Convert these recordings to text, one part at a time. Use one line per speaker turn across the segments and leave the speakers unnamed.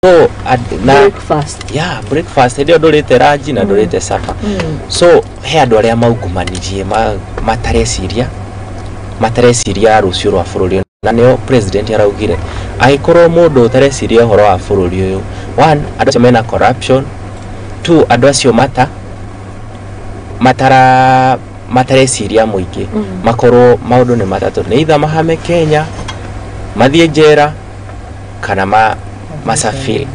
So na
Breakfast.
Yeah, breakfast hĩndĩ ĩyo ndũrĩte lunch na ndũrĩte supper. So he andũ arĩa maungumanirie, matareciria rũciũ rwa bũrũri ũyũ. Na nĩo president araugire angĩkorwo mũndũ ũtareciria ũhoro wa bũrũri ũyũ, one, andũ acio mena corruption; two, andũ acio matareciria mũingĩ. Makorwo maũndũ nĩ matatũ: nĩ either mahame Kenya mathiĩ njera kana masafiri.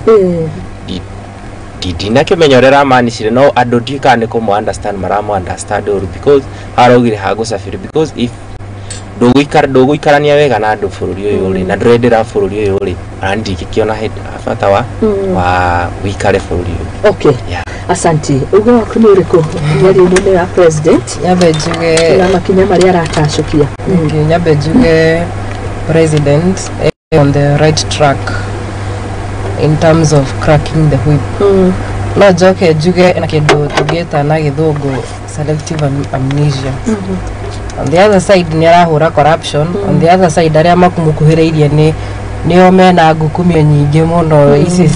Ndinakĩmenya ũrĩa aramanicire, no andũ ndiũĩ kana nĩ kũmũ understand maramũ understand ũru, because araugire hagũcabiri because if ndũgũikarania wega na andũ bũrũri ũyũ rĩ, na ndũrendera bũrũri ũyũ rĩ, ona ndingĩkĩona bata wa wa wĩikare bũrũri ũyũ.
Okay.
Yeah.
Asanti. Uge waku nĩ ũrĩkũ mĩario-inĩ ĩno ya president
Nyambe njuge
na makinya marĩa aratacũkia?
Okay, nyambe njuge president on the right track in terms of cracking the whip. No njoke njuge na kĩndũ tũngĩta na Gĩthũngũ selective amnesia. On the other side nĩ arahũra corruption, on the other side arĩa makũmũkuhĩrĩirie nĩ nĩo mena ngukumio nyingĩ mũno ici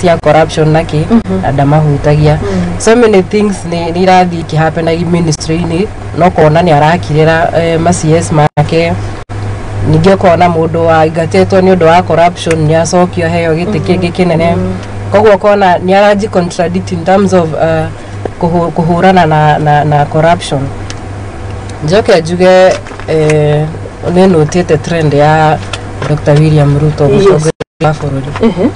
cia corruption na kĩ na ndamahutagia. So many things nĩ irathiĩ ikĩhapenaga ministry-inĩ, no kona nĩ arakirĩra ma CS make. Ningĩ ũkona mũndũ waingatĩtwo nĩ ũndũ wa corruption nĩ acokio heo gĩtĩ kĩngĩ kĩnene. Koguo ũkona nĩ araji contradict in terms of kũhũrana na corruption. Njoke njuge nĩ nũtĩte trend ya Dr. William Ruto, mũtongoria wa bũrũri.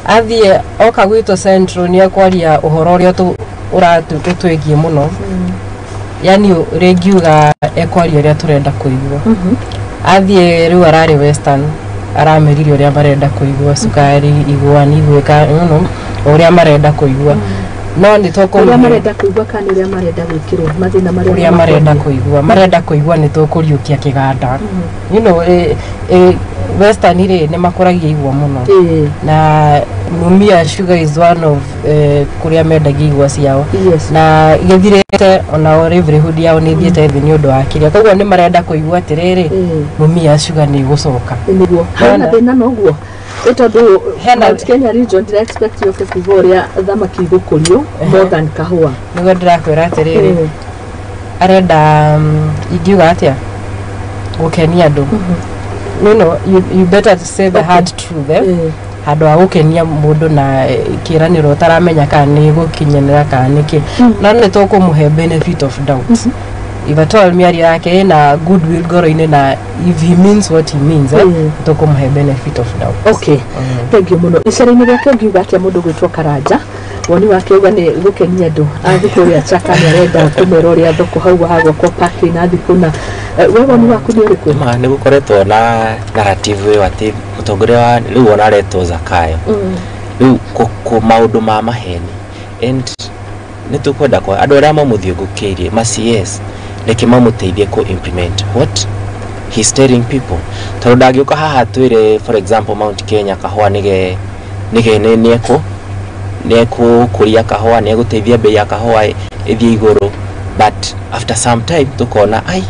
Athiĩ oka gwitũ Central nĩ ekwaria ũhoro ũrĩa ũratwĩgiĩ mũno, yani rĩngiuga ekwaria ũrĩa tũrenda kũigua. Athiĩ rĩu ararĩ Western, aramerire ũrĩa marenda kũigua, cukari, igwa, nĩ igwĩka ũrĩa marenda kũigua, no nĩ
Ũrĩa
tũkũmũhe
marenda kũigua kana ũrĩa marenda gwĩkĩrwo mathĩna marĩa
ũrĩa marenda kũigua. Marenda kũigua nĩ tũkũriũkia kĩganda. Western rĩ, nĩ makũragia igwa mũno na Mumia Sugar is one of kũrĩa mendagia igwa ciao na gĩthirĩte, onao livelihood yao nĩ ĩthiĩte thĩ nĩ ũndũ wa kĩrĩa. Koguo nĩ marenda kũigua atĩrĩrĩ, Mumia Sugar nĩ ĩgũcoka.
Nĩguo hena
Hena.
thĩna noguo ĩ tondũ
Hena-
Mount Kenya region ndĩra expect yũke kuga ũrĩa thamaki igũkũrio more than kahũa.
Nĩguo ndĩrakwĩra atĩrĩrĩ, arenda ingiuga atĩa, gũkenia andũ. You better to say the hard truth, eh? Handũ ha gũkenia mũndũ na kĩranĩro ũtaramenya kana nĩ gũkinyanĩra kana nĩkĩ. No nĩ tũkũmũhe benefit of doubt if at all mĩario yake ĩna goodwill ngoro-inĩ na if he means what he means, eh? Tũkũmũhe benefit of doubt.
Okay, thank you mũno. Icera-inĩ rĩake ũngiuga atĩa mũndũ gwĩtwo Karanja? Woni wake uga nĩ gũkenia andũ athiĩ kũrĩa Chaka, nĩ arenda kũmera ũrĩa thoko hau hagwakwo parking athiĩ kũna. We woni waku nĩ ũrĩkũ?
Ma nĩ gũkoretwo na narrative ĩyo atĩ mũtongoria wa rĩu ona aretwo Zakayo rĩu maũndũ ma maheni, and nĩ tũkwenda kwa andũ arĩa mamũthiũngũkĩirie ma CS, reke mamũteithie kũ implement what he's telling people, tondũ ndangĩũka haha twĩre, for example, Mount Kenya kahũa nĩge nĩ nĩekũ nĩekũkũria kahũa, nĩegũteithia bei ya kahũa ĩthiĩ igũrũ, but after some time tũkona ai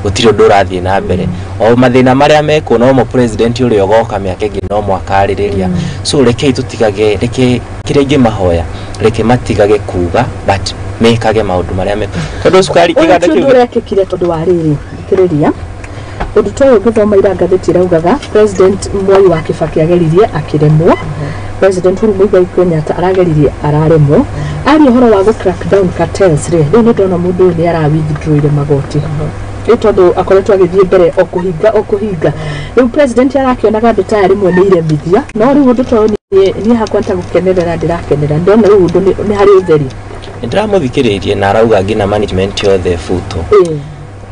gũtirĩ ũndũ ũrathiĩ na mbere, o mathĩna marĩa mekuo nomo president ũrĩa ũgoka mĩaka ĩngĩ no mwakarĩrĩria. So rekei tũtigage, reke kĩrĩa ingĩmahoya, reke matigage kuga but mekage maũndũ marĩa me tondũ cukari
Ũyũ
kĩganda
ti ũndũ
kĩu
ũrekĩkire tondũ wa rĩrĩ thikĩrĩria ũndũ ta ũyũ. Ngĩthoma ira ngathĩti ĩraugaga President Mwai wa Kibaki ageririe akĩremwo, President Uhuru Muigai Kenyatta arageririe araremwo. Aria ũhoro wa gũ crack down cartels rĩ, rĩu nĩ ndona mũndũ ũyũ nĩ ara withdrawire magoti nĩ tondũ akoretwo agĩthiĩ mbere o kũhinga o kũhinga. Rĩu president arakĩonaga andũ ta aya rĩmwe nĩ iremithia, no rĩu ũndũ ta ũyũ niĩ hakwa nĩ ta gũkenerera ndĩrakenera, ndona rĩu ũndũ nĩ harĩ ũtheri.
Nĩndĩramũthikĩrĩirie na arauga nginya management yothe butwo.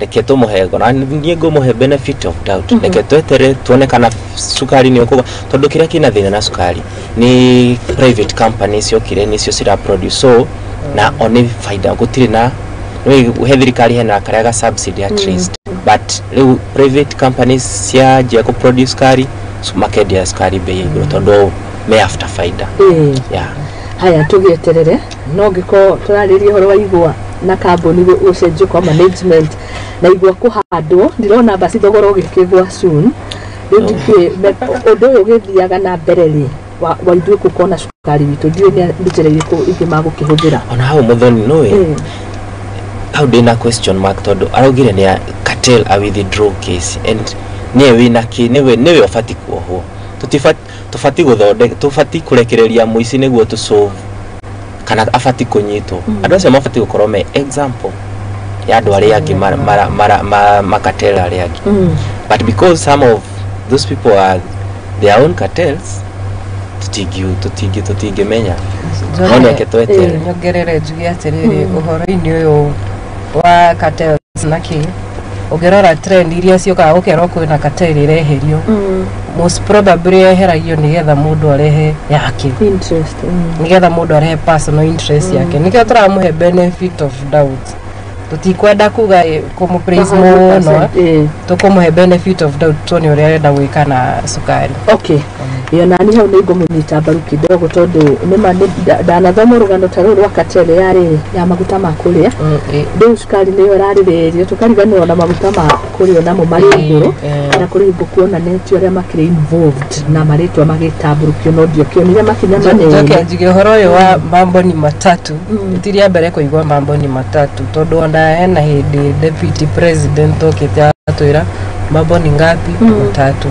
Reke tũmũhe, na niĩ ngũmũhe benefit of doubt. Reke twetere tuone kana cukari nĩ ũkũgwa, tondũ kĩrĩa kĩna thĩna na cukari nĩ private companies ciokire nĩcio cira produce, so na o nĩ faida gũtirĩ na nĩ he thirikari hena karĩa ga subsidy at least, but rĩu private companies cianjia kũ produce cukari, makendia cukari bei ya igũrũ tondũ me after faida. Yeah.
Haya, tũgĩeterere no ngĩkorwo tũrarĩria ũhoro wa igwa na kambuni gũcenjio kwa management na igwa kũhandwo, ndĩrona basi thogora ũgĩkĩgwa soon. Rĩu ndikĩũĩ ũndũ ũyũ ũgĩthiaga na mbere rĩ wa ithuĩ gũkorwo na cukari witũ, ndiũĩ nĩ njĩra irĩkũ ingĩ magũkĩhũthĩra.
Ona hau Muthoni nũĩ hau ndĩna question mark tondũ araugire nĩ cartel a withdraw case and nĩwe wĩna kĩ, nĩwe ũbatiĩ kuohwo. Tũbatiĩ gũthondeka, tũbatiĩ kũrekereria mũici nĩguo tũ solve kana abatiĩ kũnyitwo. Andũ acio mabatiĩ gũkorwo me example ya andũ arĩa angĩ macartel arĩa angĩ, but because some of those people are their own cartels, tũtingĩmenya. No nĩake tweterere.
Nyongerere njuge atĩrĩrĩ, ũhoro-inĩ ũyũ wa cartels na kĩ, ũngĩrora trend iria ciũkaga gũkerwo kwĩna cartel ĩreherio, most probably yeheragio nĩgetha mũndũ arehe yake
interest,
nĩgetha mũndũ arehe personal interest yake. Nĩkĩo tũramũhe benefit of doubt, tũtikwenda kuga kũmũpraise mũno, tũkũmũhe benefit of doubt tuone ũrĩa arenda gwĩka na cukari.
Okay, ĩyo nani hau nĩ ngũmũnyita mbaru kidogo tondũ nĩma ndanathoma rũgano ta rũrũ rwa cartel yarĩ ya maguta ma kũrĩa. Rĩu cukari nĩyo ĩrarĩrĩrio tũkariganĩrwo na maguta ma kũrĩa namo marĩ igũrũ, na kũrĩ hingo kuonanĩtio arĩa makĩrĩ involved na marĩtwa magĩtambũrũkio, no ndiokĩonire makinya manene.
Njoke njuge ũhoro ũyũ wa mambo ni matatu, ti rĩa mbere kũigua mambo ni matatu, tondũ ona hena hĩndĩ deputy president okĩte atwĩra mambo ni ngapi? Matatu: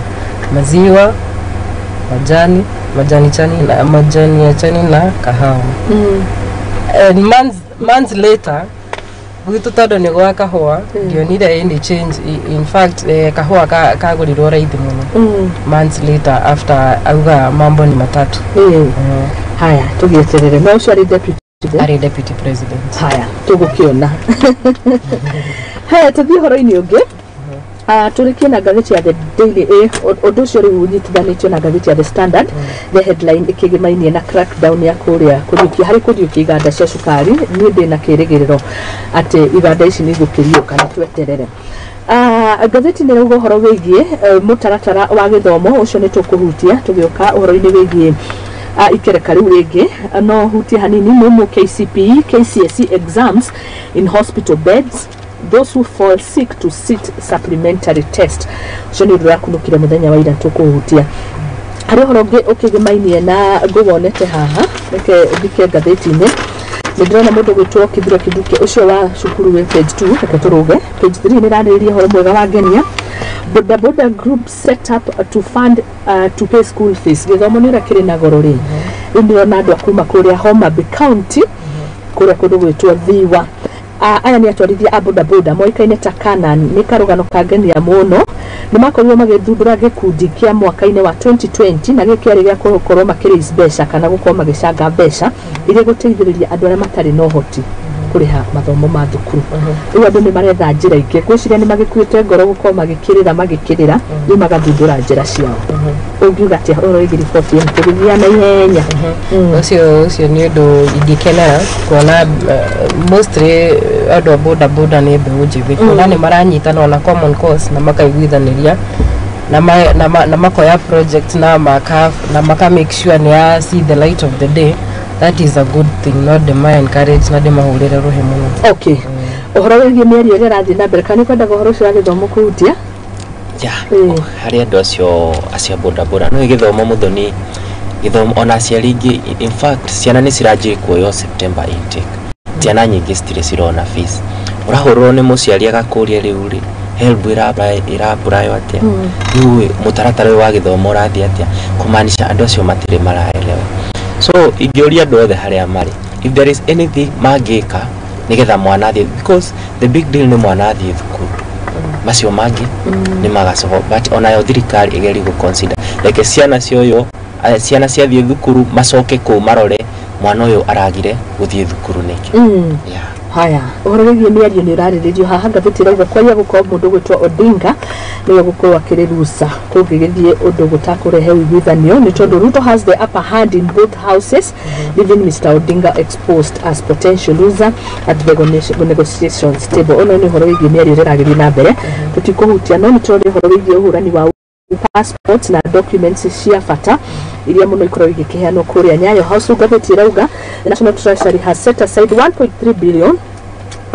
maziwa, majani chani na majani ya chani na kahawa. And months later gwitũ tondũ nĩ gwa kahũa, ndionire any change. In fact, kahũa kagũrirwo raithi mũno months later after auga mambo ni matatu.
Haya, tũgĩeterere. No ũcio arĩ deputy,
arĩ deputy president.
Haya, tũgũkĩona. Haya, tũthiĩ ũhoro-inĩ ũngĩ. Tũrĩkie na ngathĩti ya The Daily, ũndũ ũcio rĩu ũnyitithanĩtio na ngathĩti ya The Standard. The headline ĩkĩgĩmainie na crackdown ya kũrĩa kũriũkia harĩ kũriũkia iganda cia cukari. Niĩ ndĩna kĩrĩgĩrĩro atĩ iganda ici nĩ igũkĩriũka, na tweterere. Ngathĩti nĩ ĩrauga ũhoro wĩgiĩ mũtaratara wa gĩthomo, ũcio nĩ tũkũhutia tũgĩũka ũhoro-inĩ wĩgiĩ ikereka rĩu rĩngĩ. No hutie hanini mumu KCPE KCSE exams in hospital beds, those who fall sick to sit supplementary test. Ũcio nĩ ũndũ ũrakunũkire mũthenya wa ira, tũkũhutia. Harĩ ũhoro ũngĩ ũkĩgĩmainie na ngũwonete haha, reke thike ngathĩti-inĩ. Nĩ ndĩrona mũndũ gwĩtwo Kithure Kindiki ũcio wa cukuru wĩ page 2. Reke tũrũge page 3, nĩ ĩrarĩrĩria ũhoro mwega wa ngenia, boda boda group set up to fund to pay school fees. Gĩthomo nĩ ũrĩa kĩrĩ na goro rĩ, rĩu ndĩrona andũ a kuma kũrĩa Homa Bay County, kũrĩa kũndũ gwĩtwo Thiwa. Aya nĩ atwarithia a boda boda moĩkaine ta Kanan. Nĩ karũgano kangenia mũno. Nĩ makorirwo magĩthundũra gĩkundi kĩa mwaka-inĩ wa 2020, na gĩkĩ kĩarĩ gĩa gũkorwo makĩraise mbeca kana gũkorwo magĩcanga mbeca iria gũteithĩrĩria andũ arĩa matarĩ na ũhoti kũrĩha mathomo ma thukuru. Rĩu andũ nĩ maretha njĩra ingĩ, ngwĩciria nĩ magĩkuĩte ngoro gũkorwo magĩkĩrĩra, rĩu magathundũra njĩra ciao. Ũngiuga atĩa ũhoro wĩgiĩ riboti ĩno tũgĩthiaga na ihenya?
Ũcio nĩ ũndũ ingĩkenera kuona, mostly andũ a boda boda nĩ mbeũ njĩthĩ, kuona nĩ maranyitana ona common cause na makaiguithanĩria na makoya project na maka make sure nĩ ya see the light of the day. That is a good thing. No ndĩma encourage na ndĩmahũrĩre rũhĩ mũno.
Okay, ũhoro wĩgiĩ mĩario ĩrĩa ĩrathiĩ na mbere, kana nĩ kwendaga ũhoro ũcio wa gĩthomo kũhutia?
Yeah, harĩ andũ acio a boda boda no gĩthomo, Mũthoni, gĩthomo ona aciari ingĩ, in fact ciana nĩ ciranjia kuoywo September intake, ciana nyingĩ citirĩ cirona fees. Ũrahũrwo nĩ mũciari agakũria, rĩu rĩ HELB ĩra-apply atĩa? Rĩu mũtaratara ũyũ wa gĩthomo ũrathiĩ atĩa? Kũmaanisha andũ acio matirĩ maraelewa. So ingĩũria andũ othe harĩa marĩ, if there is anything mangĩka nĩgetha mwana athiĩ, because the big deal nĩ mwana athiĩ thukuru, macio mangĩ nĩ magacoka, but onayo thirikari ĩgerie gũ consider, reke ciana cioywo, ciana ciathiĩ thukuru macoke kũu marore mwana ũyũ aragire gũthiĩ thukuru nĩkĩ. Yeah.
Haya, ũhoro wĩgiĩ mĩario nĩ ũrarĩrĩrio haha. Ngathĩti ĩrauga kwaria gũkorwo mũndũ gwĩtwo Odinga nĩwe gũkorwo akĩrĩ rusa kũngĩgĩthiĩ ũndũ gũtakũrehe ũiguithanio, nĩ tondũ Ruto has the upper hand in both houses, leaving Mr Odinga exposed as potential loser at the negotiations table. Ũno nĩ ũhoro wĩgiĩ mĩario ĩrĩa ĩragĩthiĩ na mbere, tũtikũhutia, no nĩ tũrore ũhoro wĩgiĩ ũhũrani wa passports na documents cia bata iria mũno ikoragwo igĩkĩheanwo kũrĩa Nyayo House. Ngathĩti ĩrauga the National Treasury has set aside 1.3 billion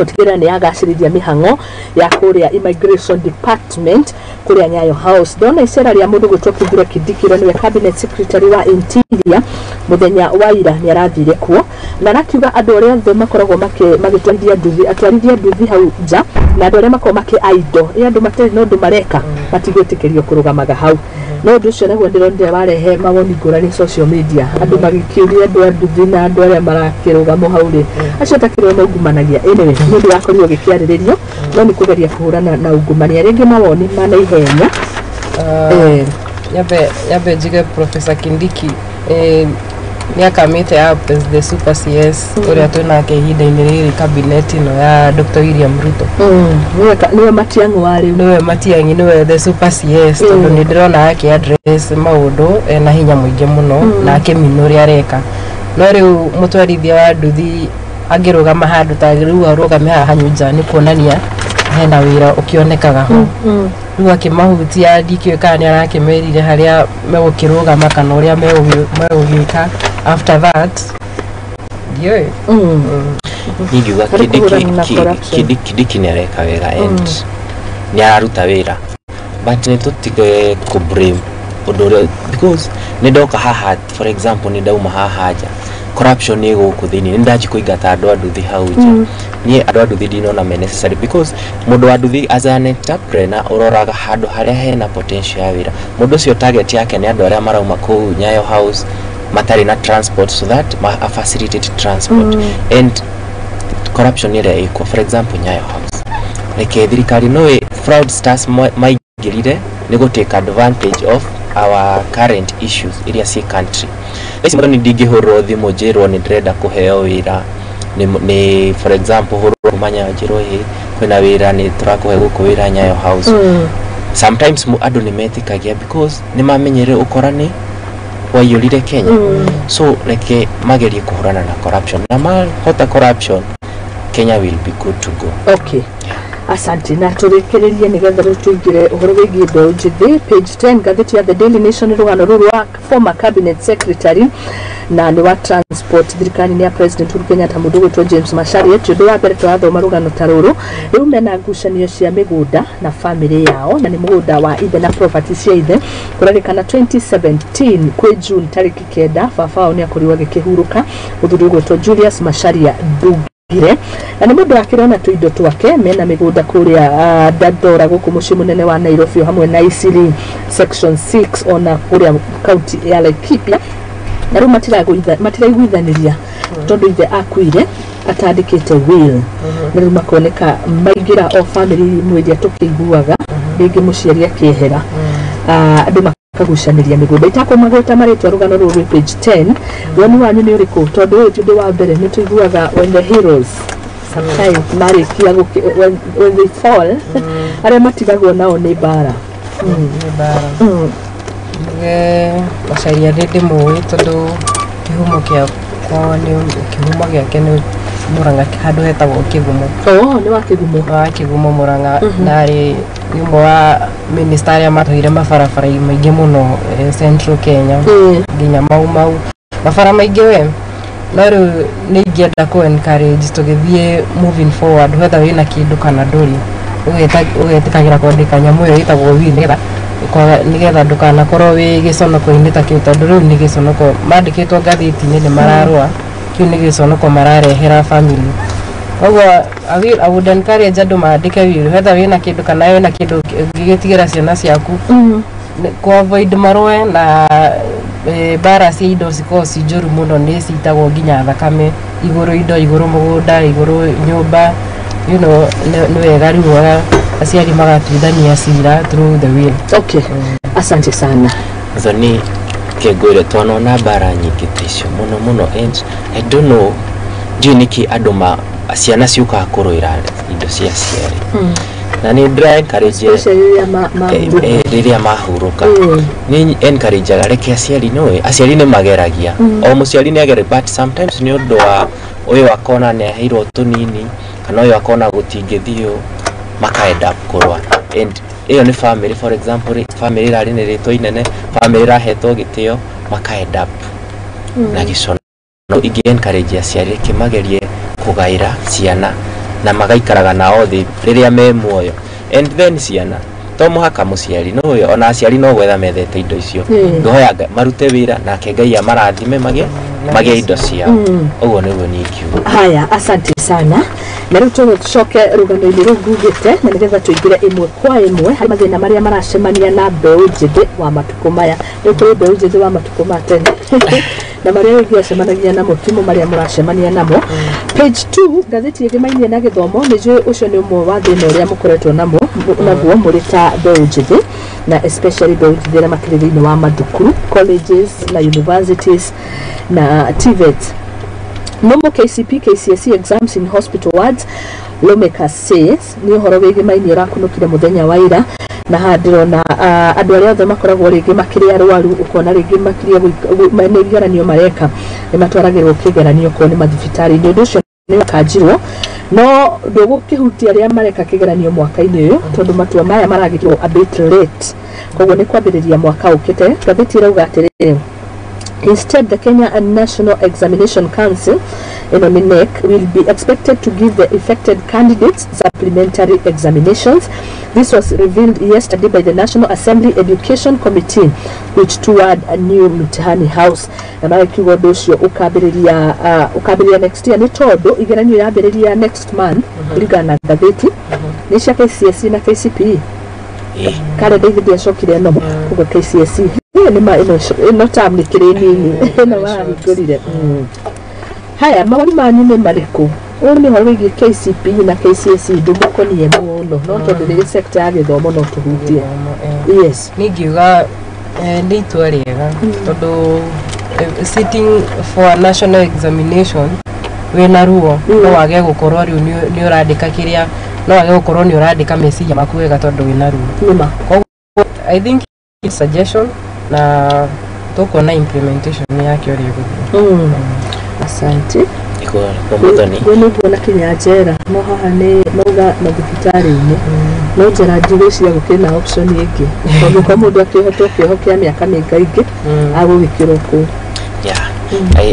Gũtigĩrĩra nĩ yagacĩrithia mĩhang'o ya kũrĩa Immigration Department kũrĩa Nyayo House. Ndona icera rĩa mũndũ gwĩtwo Kithure Kindiki, ũrĩa nĩwe cabinet secretary wa Interior, mũthenya wa ira nĩ arathire kuo na arakiuga andũ arĩa othe makoragwo magĩtwarithia nduthi, atwarithia nduthi hau nja, na andũ arĩa makoragwo makĩ idle, ĩ andũ matarĩ na ũndũ mareka, matigwĩtĩkĩrio kũrũgamaga hau. No ũndũ ũcio naguo ndĩronire warehe mawoni ngũrani social media, andũ magĩkĩũria andũ a nduthi na andũ arĩa marakĩrũgamo hau rĩ, acio takĩrwo maungumanagia. Anyway, nĩ ũndũ wakorirwo ũgĩkĩarĩrĩrio, no nĩ kũgeria kũhũrana na ungumania, rĩngĩ mawoni ma naihenya.
Nyambe njuge Professor Kindiki nĩ akamĩte up as the super CS ũrĩa twĩnake ihinda-inĩ rĩrĩ cabinet ĩno ya Dr. William Ruto.
Nĩwe Matiang'i wa rĩu.
Nĩwe Matiang'i, nĩwe the super CS, tondũ nĩ ndĩrona akĩ address maũndũ ena hinya mũingĩ mũno na akĩmina ũrĩa areka. No rĩu mũtwarithia wa nduthi angĩrũgama handũ ta rĩu arũgame haha hanyu nja, nĩ kuonania hena wĩra ũkĩonekaga ho. Rĩu akĩmahutia, ndikĩũĩ kana nĩ arakĩmerire harĩa megũkĩrũgama kana ũrĩa megũgĩka after that, ndiũĩ.
Ingiuga
Harĩ kũhũrana na
Kindiki
corruption.
Kindiki nĩ areka wega and nĩ araruta wĩra, but nĩ tũtige kũ blame ũndũ ũrĩa, because nĩ ndoka haha, for example, nĩ ndauma haha nja, corruption nĩ gũkũ thĩinĩ, nĩ ndanji kũingata andũ a nduthi hau nja. Niĩ andũ a nduthi ndinona me necessary, because mũndũ wa nduthi as an entrepreneur ũroraga handũ harĩa hena potential ya wĩra. Mũndũ ũcio target yake nĩ andũ arĩa marauma kũu Nyayo House matarĩ na transport, so that ma facilitate transport. And corruption ĩrĩa ĩkuo, for example Nyayo House, reke thirikari no fraudsters maingĩrire nĩ gũ take advantage of our current issues iria ciĩ country. Ici mũndũ nĩ ndingĩhũrĩrwo thimũ njĩrwo nĩ ndĩrenda kũheo wĩra nĩ for example hũrwo kuma Nyayo njĩrwo, "Ĩ kwĩna wĩra, nĩ tũrakũhe gũkũ wĩra Nyayo House." Sometimes andũ nĩ metĩkagia because nĩ mamenyere ũkora nĩ waiyũrire Kenya. So reke magerie kũhũrana na corruption, na mahota corruption, Kenya will be good to go.
Okay, asante. Na tũrĩkĩrĩrie nĩgetha rĩu tũingĩre ũhoro wĩgiĩ mbeũ njĩthĩ. Page 10 ngathĩti ya The Daily Nation, rũgano rũrũ rwa former cabinet secretary na nĩ wa transport thirikari-inĩ ya President Uhuru Kenyatta, mũndũ ũgwĩtwo James Macharia. Ti ũndũ wa mbere tũrathoma rũgano ta rũrũ. Rĩu mena ngucanio cia mĩgũnda na famĩlĩ yao, na nĩ mũgũnda wa ithe na property cia ithe. Kũrerĩkana 2017 kwĩ June tarĩki 9, baba wao nĩ akorirwo agĩkĩhurũka, mũthuri ũgwĩtwo Julius Macharia Ndungire, na nĩ mũndũ akĩrona tũindo twake mena mĩgũnda kũrĩa Dandora gũkũ mũciĩ mũnene wa Nairobi, o hamwe na Isili section 6, ona kũrĩa kaunti ya Laikipia. Na rĩu matiraiguithanĩria tondũ ithe akuire atandĩkĩte will, na rĩu makoneka maingĩra o famĩlĩ imwe iria tũkĩiguaga rĩngĩ mũciari akĩehera. Andũ makagucanĩria mĩgũnda, itakũmagweta marĩtwa. Rũgano rũrũ rwĩ page 10. Woni wanyu nĩ ũrĩkũ? Tondũ ũyũ ti ũndũ wa mbere, nĩ tũiguaga when the heroes sometimes marĩkia when they fall, arĩa matigagwo nao nĩ mbara.
Nĩ mbara. Njuge Macharia nĩ ndĩmũĩ tondũ kĩhumo gĩakwa nĩ kĩhumo gĩake nĩ Mũrang'a, handũ hetagwo Kĩgumo.
Oh, nĩ wa Kĩgumo.
Wa Kĩgumo, Mũrang'a, na arĩ nĩ ũmwe wa minista arĩa matũire mabarabara maingĩ mũno Central Kenya, nginya Mau Mau, mabara maingĩ we. No rĩu nĩ ingĩenda kũ encourage tũgĩthiĩ moving forward, whether wĩna kĩndũ kana ndũrĩ, ũgetĩkagĩra kwandĩka nyamũ ĩyo ĩtagwo will, nĩgetha ndũkanakorwo wĩ gĩconoko-inĩ ta kĩu, tondũ rĩu nĩ gĩconoko mandĩkĩtwo ngathĩti-inĩ nĩ mararũa, kĩu nĩ gĩconoko mararehera family. Koguo I would encourage andũ mandĩke will, whether wĩna kĩndũ kana wĩna kĩndũ ũngĩgĩtigĩra ciana ciaku, kũ avoid marũe na mbara cia indo cikoragwo ci njũru mũno, nĩ citagwo nginya thakame igũrũ, indo igũrũ, mũgũnda igũrũ, nyũmba. Nĩ wega rĩu aciari magatuithania cira through the will.
Okay, asante sana.
Thoni kĩngwĩre twanona mbara nyingĩ ta icio mũno mũno, and I don't know, ndiũĩ nĩkĩ andũ ma ciana ciũkaga kũrũĩra indo cia aciari, na nĩ ndĩra encourage
especially rĩrĩa mahurũka.
Rĩrĩa mahurũka, nĩ encourageaga reke aciari, nĩũĩ aciari nĩ mageragia, o mũciari nĩ ageria, but sometimes nĩ ũndũ wa ũyũ akona nĩ aheirwo tũnini kana ũyũ akona gũtingĩthiĩ ũũ, maka end up kũrũa. And ĩyo nĩ family, for example rĩ, family ĩrarĩ nĩ rĩtwa inene, family ĩrahetwo gĩtĩo, maka end up na gĩcono. Ingĩ encourage aciari reke magerie kũgaĩra ciana. Na magaikaraga nao thĩ rĩrĩa me muoyo. And then ciana, to mũhaka mũciari no ũyũ, ona aciari no gwetha methete indo icio. Ngũhoya marute wĩra nake Ngai amarathime magĩe indo ciao. Ũguo nĩguo niĩ ingiuga.
Haya, asante sana. Na rĩu tũgũ tũcoke rũgano-inĩ rũu ngugĩte, na nĩgetha tũingĩre ĩmwe kwa ĩmwe harĩ mathĩna marĩa maracemania na mbeũ njĩthĩ wa matukũ maya. Rĩu kũrĩ mbeũ njĩthĩ wa matukũ ma tene na marĩa rĩngĩ acemanagia namo timo marĩa mũracemania namo. Page 2, ngathĩti ĩgĩmainie na gĩthomo. Nĩ njũĩ ũcio nĩ ũmwe wa thĩna ũrĩa mũkoretwo namo naguo mũrĩ ta mbeũ njĩthĩ, na especially mbeũ njĩthĩ arĩa makĩrĩ thĩinĩ wa mathukuru, colleges na universities na TVET. No more KCP, KCSE exams in hospital wards, lawmakers says. Nĩ ũhoro wĩgĩmainie ũrakunũkire mũthenya wa ira, na haha ndĩrona andũ arĩa othe makoragwo rĩngĩ makĩrĩ arwaru, ũkona rĩngĩ makĩria nĩ igeranio mareka, nĩ matwaragĩrwo kĩgeranio korwo nĩ mathibitarĩ-inĩ. Ũndũ ũcio nĩ wakanjirwo, no ndũgũkĩhutia arĩa mareka kĩgeranio mwaka-inĩ ũyũ, tondũ matua maya maragĩkĩrwo a bit late, koguo nĩ kwambĩrĩria mwaka ũkĩte. Ngathĩti ĩrauga atĩrĩrĩ: "Instead, the Kenya National Examination Council, ĩno nĩ KNEC, will be expected to give the affected candidates supplementary examinations. This was revealed yesterday by the National Assembly Education Committee, which toured a new Mtihani House." Na magakiuga ũndũ ũcio ũkambĩrĩria next year, nĩ tondũ igeranio irambĩrĩria next month kũringana na ngathĩti, nĩ cia KCSE na KCPE. Karenda ithe ndiacokire ĩno, koguo KCSE nĩ ma ĩno term nĩ kĩrĩ nini ĩno marahingũrire. Haya, mawoni manyu nĩ marĩkũ? Ũyũ nĩ ũhoro wĩgiĩ KCPE na KCSE, ndũmũkonie mũno, no tondũ rĩrĩ sector ya gĩthomo no tũhutie.
Gĩthomo.
Yes.
Niĩ ngiuga nĩ itua rĩega, tondũ sitting for a national examination wĩna ruo, no wage gũkorwo rĩu nĩ ũrandĩka kĩrĩa, no wage gũkorwo nĩ ũrandĩka meciria maku wega tondũ wĩna ruo.
Nĩma.
I think it's suggestion, na tũkuona implementation yake ũrĩa ĩgũthiĩ.
Asante.
Iko Muthoni.
Gwĩ nĩguo na kinya njera, no haha nĩ mauga mathibitarĩ-inĩ, no njera ndigwĩciria gũkĩrĩ na option ĩngĩ, tondũ kwa mũndũ akĩohetwo kĩoho kĩa mĩaka mĩingaingĩ agũgĩkĩrwo kũu.
Yeah,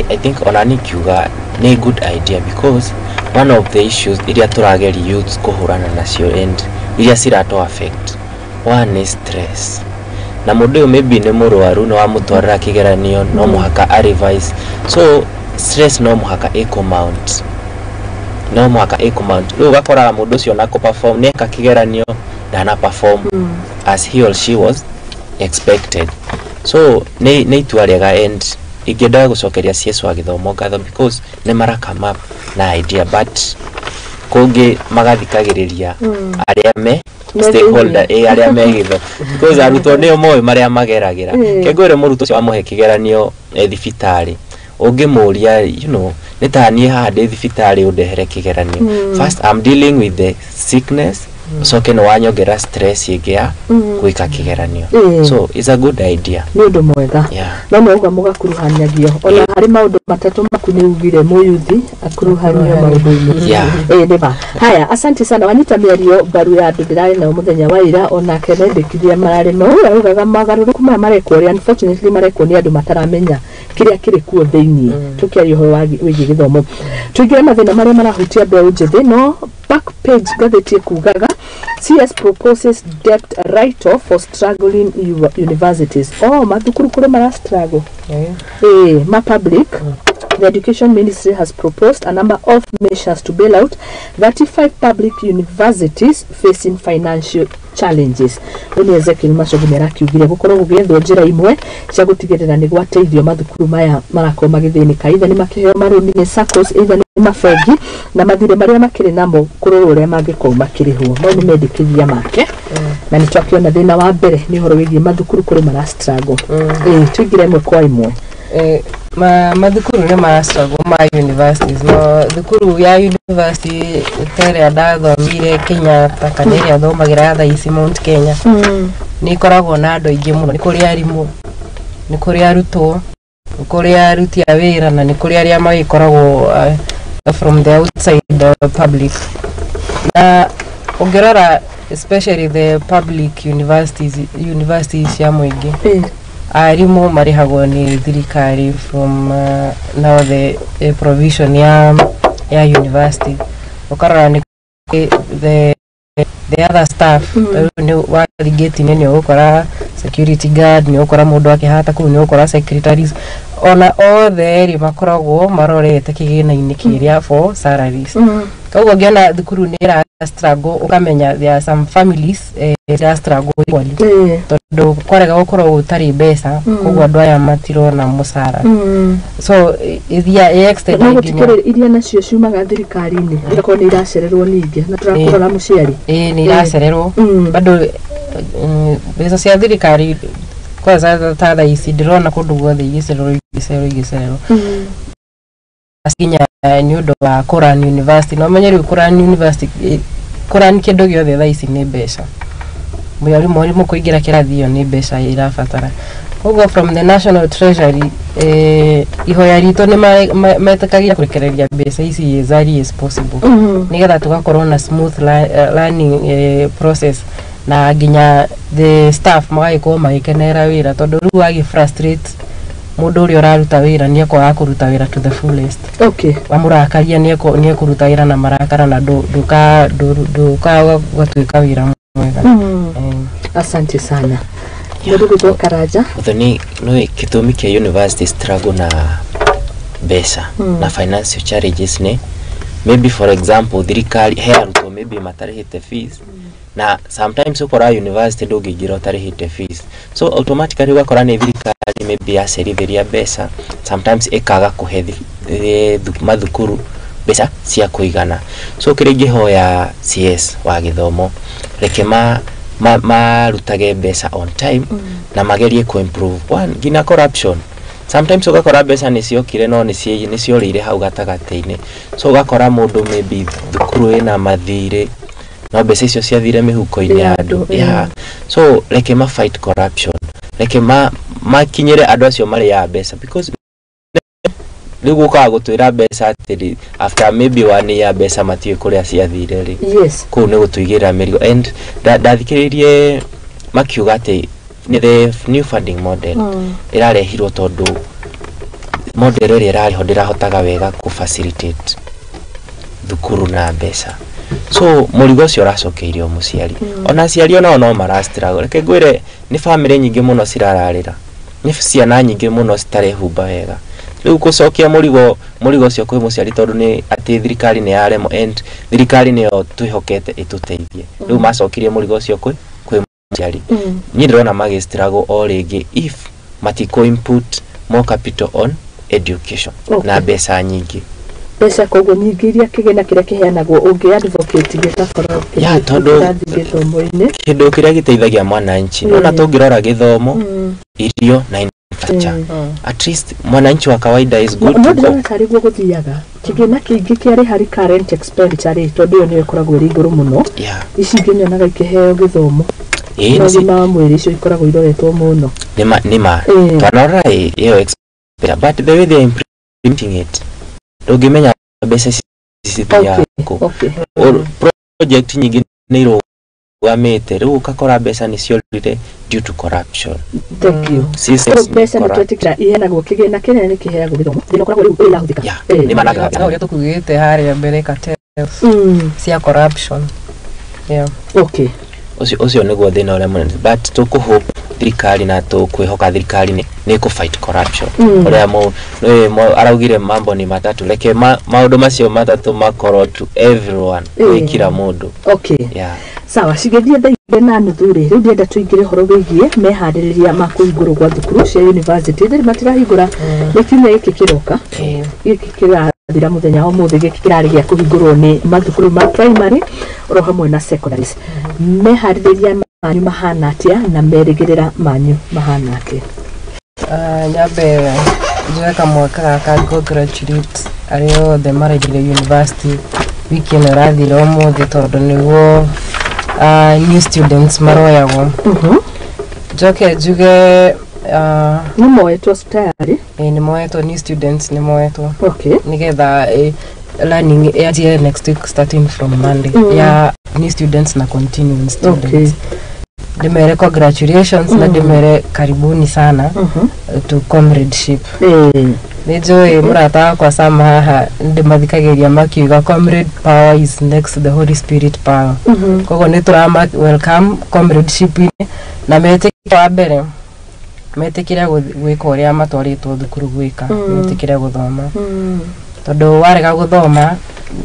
I think ona nikiuga nĩ good idea, because one of the issues iria tũrageria youths kũhũrana nacio and iria cirato affect, one is stress. Na mũndũ ũyũ maybe nĩ mũrwaru, nĩ wamũtwarĩra kĩgeranio, no mũhaka a revise, so stress no mũhaka ĩkũ mount, no mũhaka ĩkũ mount. Rĩu ũgakoraga mũndũ ũcio ona kũ perform, nĩ eka kĩgeranio, ndana perform as he or she was expected. So nĩ itua rĩega, and ingĩendaga gũcokeria CS wa gĩthomo ngatho, because nĩ mara come up na idea, but kũngĩ magathikagĩrĩria arĩa me
Me
stakeholder, arĩa me gĩtho, because arutwo nĩo moĩ marĩa mageragĩra. Kengwĩre mũrutwo ũcio wamũhe kĩgeranio thibitarĩ, ũngĩmũria, nĩ ta niĩ haha ndĩ thibitarĩ, ũndehere kĩgeranio, first I'm dealing with the sickness, ũcoke nĩ wanyongerera stress ĩngĩ ya gwĩka kĩgeranio. So it's a good idea.
Nĩ ũndũ mwega. No mauga mũgakuruhanagio ona harĩ maũndũ matatũ maku, nĩ ugire mũyuthi akuruhanio maũndũ-inĩ. Nĩma. Haya, asante sana. Wanyita mĩario mbaru ya andũ ndĩrarĩ nao mũthenya wa ira, onake mendekithia mararĩ mau, araugaga mogarũrũku maya marekwo ũrĩa, unfortunately marekwo nĩ andũ mataramenya kĩrĩa kĩrĩ kuo thĩiniĩ. Tũkĩaria ũhoro wĩgiĩ gĩthomo, tũingĩre mathĩna marĩa marahutia mbeũ njĩthĩ, no back page ngathĩti ĩkugaga CS proposes debt write-off for struggling universities. Oh, mathukuru kũrĩ mara struggle. Ma public. The Education Ministry has proposed a number of measures to bail out 35 public universities facing financial challenges. Ũyũ nĩ Ezekiel Machogu nĩ arakiugire gũkorwo gũgĩethwo njĩra imwe cia gũtigĩrĩra nĩ gwateithio mathukuru maya marakorwo magĩthĩnĩka, either nĩ makĩheo marũni nĩ SACCOS, either nĩ mabengi, na mathirĩ marĩa makĩrĩ namo kũrorwo ũrĩa mangĩkorwo makĩrĩhwo. Mau nĩ mendekithia make, na nĩ twakĩona thĩna wa mbere nĩ ũhoro wĩgiĩ mathukuru kũrĩ mara struggle. Tũingĩre ĩmwe kwa ĩmwe.
Mathukuru nĩ mara struggle ma universities, no thukuru ya university ta ĩrĩa ndathomire Kenyatta kana ĩrĩa thomagĩra thaa ici Mount Kenya nĩ ĩkoragwo na andũ aingĩ mũno. Nĩ kũrĩ arimũ, nĩ kũrĩ arutwo, nĩ kũrĩ aruti a wĩra, na nĩ kũrĩ arĩa magĩkoragwo from the outside, the public. Na ũngĩrora especially the public universities, universities cia mũingĩ, arimũ marĩhagwo nĩ thirikari from now the provision ya university, ũkarora nĩ the other staff, rĩu nĩ wathiĩ gate-inĩ nĩ ũgũkora security guard, nĩ ũgũkora mũndũ akĩhata kũu, nĩ ũgũkora secretaries, ona othe rĩ makoragwo marorete kĩgĩna-inĩ kĩrĩa for salaries. Koguo ngĩona thukuru nĩ ĩra struggle, ũkamenya there are some families ira struggle equally, tondũ kwarega gũkorwo gũtarĩ mbeca, koguo andũ aya matirona mũcara. So ithia extend
No
nginya
gũtikĩrĩ iria nacio ciumaga thirikari-inĩ igakorwo nĩ iracererwo ningĩ na tũrakũrora mũciari.
Ĩĩ, nĩ iracererwo. Bado mbeca cia thirikari kwanza ta thaa ici ndĩrona kũndũ guothe igĩcererwo, igĩcererwo, igĩcererwo, nginya nĩ ũndũ wa kũrun university. No menye rĩu kũrun university, kũrun kĩndũ gĩothe thaa ici nĩ mbeca. Mwarimũ kũingĩra kĩrathi, ĩyo nĩ mbeca irabatara. Koguo from the national treasury, ihoya ritũ nĩ metĩkagia kũrekereria mbeca ici as early as possible, nĩgetha tũgakorwo na smooth learning process, na nginya the staff magagĩkorwo magĩkenera wĩra, tondũ rĩu wagĩ frustrate mũndũ ũrĩa ũraruta wĩra, nĩ ekwaga kũruta wĩra to the fullest. Wamũrakaria, nĩ ekũruta wĩra na marakara na ndũka ndũka gũtuĩka wĩra mwega.
Asante sana. Mũndũ gwĩtwo Karanja.
Muthoni, nĩ gĩtũmi kĩa university struggle na mbeca na financial challenges nĩ maybe, for example, thirikari he arutwo maybe matarĩhĩte fees, na sometimes ũkora university ndũngĩingĩra ũtarĩhĩte fees, so automatically ũgakora nĩ thirikari maybe yacerithĩria mbeca, sometimes ĩkaga kũhe mathukuru mbeca cia kũigana. So kĩrĩa ingĩhoya CS wa gĩthomo, reke ma marutage mbeca on time na magerie ku improve one nginya corruption. Sometimes ũgakora mbeca nĩ ciokire no nĩ ciorĩire hau gatagatĩ-inĩ, so ũgakora mũndũ maybe thukuru ĩna mathirĩ no mbeca icio ciathire mĩhuko-inĩ ya andũ. Yeah. So reke ma fight corruption, reke ma makinyĩre andũ acio marĩaga mbeca, because rĩu gũkaga gũtwĩra mbeca atĩrĩ after maybe one year mbeca matiũĩ kũrĩa ciathire rĩ. Kũu nĩ gũtũigĩrĩra mĩrigo. And ndathikĩrĩirie makiuga atĩ nĩ the new funding model ĩrarehirwo tondũ model ĩrĩa ĩrarĩ ho ndĩrahotaga wega kũ facilitate thukuru na mbeca, so mũrigo ũcio ũracokeirio mũciari. Ona aciari onao no mara struggle. Reke ngwĩre, nĩ bamĩrĩ nyingĩ mũno cirararĩra, nĩ ciana nyingĩ mũno citarehumba wega. Rĩu gũcokia mũrigo ũcio kwĩ mũciari, tondũ nĩ atĩ thirikari nĩ yaremwo, and thirikari nĩyo twĩhokete ĩtũteithie, rĩu macokirie mũrigo ũcio kwĩ mũciari. Niĩ ndĩrona magĩ struggle o rĩngĩ if matikũ input more capital on education na mbeca nyingĩ.
Mbeca koguo nyingĩ iria kĩgĩna kĩrĩa kĩheanagwo ũngĩ advocate gĩgakorwo
Ya, tondũ
kĩrathiĩ gĩthomo-inĩ.
Kĩndũ kĩrĩa gĩteithagia mwananchi, nona tũngĩrora gĩthomo, irio na infrastructure, at least mwananchi wa kawaida is good
no
to go.
Ndĩrona tarĩ guo gũthiaga kĩgĩna kĩingĩ kĩarĩ harĩ current expenditure rĩ, tondũ ĩyo nĩyo ĩkoragwo ĩrĩ igũrũ mũno. Ici ingĩ nyonaga ikĩheo gĩthomo
Ĩĩ,
na
nĩ
ũgima wa mwĩrĩ, icio ikoragwo iroretwo mũno.
Nĩma twanarora ĩyo expenditure, but the way they are implementing it, ndũngĩmenya mbeca ici cithiaga kũ. Project nyingĩ nĩ irũgamĩte, rĩu ũgakora mbeca nĩ ciorire due to corruption.
Thank you.
Systems
Rĩu mbeca nĩ
corrupt.
twetĩkĩra iheanagwo, kĩgĩna kĩnene nĩ kĩheagwo gĩthomo, thĩna ũkoragwo rĩu ũrĩa irahũthĩka.
Yeah, nĩ managaga.
Na ũrĩa tũkugĩte harĩa mbere, cartels cia corruption, yeah.
Ũcio nĩguo thĩna ũrĩa mũnene, but tũkũhope thirikari na tũkwĩhoka thirikari nĩ kũ fight corruption. Ũrĩa araugire mambo ni matatu, reke maũndũ macio matatũ makorwo to everyone, gwĩ kila mũndũ. Yeah.
Sawa, cigĩthiĩ thaa 2:30 rĩ, rĩu ndĩrenda tũingĩre ũhoro wĩgiĩ meharĩrĩria ma kũhingũrwo gwa thukuru cia university. Thĩrĩ matirahingũra nĩ kiumia gĩkĩ kĩroka, gĩkĩ kĩrathira mũthenya wa ũmũthĩ, gĩkĩ kĩrarĩ gĩa kũhingũrwo nĩ mathukuru ma primary oro hamwe na secondaries. Meharĩrĩria manyu mahana atĩa na merĩgĩrĩra manyu mahana atĩa?
Nyambe njoe kamwaka gaka congratulate arĩa othe maraingĩra university wiki ĩno ĩrathira ũmũthĩ, tondũ nĩguo new students maroyagwo. Njoke njuge
Nĩ moetwo tayari?
Ĩ, nĩ moetwo, new students nĩ moetwo nĩgetha learning yanjie next week, starting from Monday, ya new students na continuing students. Ndĩmere congratulations na ndĩmere karibuni sana to comradeship. Nĩ njũĩ mũrata wakwa Sam haha ndĩmathikagĩria makiuga comrade power is next to the Holy Spirit power. Koguo nĩ tũrama welcome comradeship-inĩ na metĩkĩre wa mbere metĩkĩre gwĩka ũrĩa matwarĩtwo thukuru gwĩka, metĩkĩre gũthoma, tondũ warega gũthoma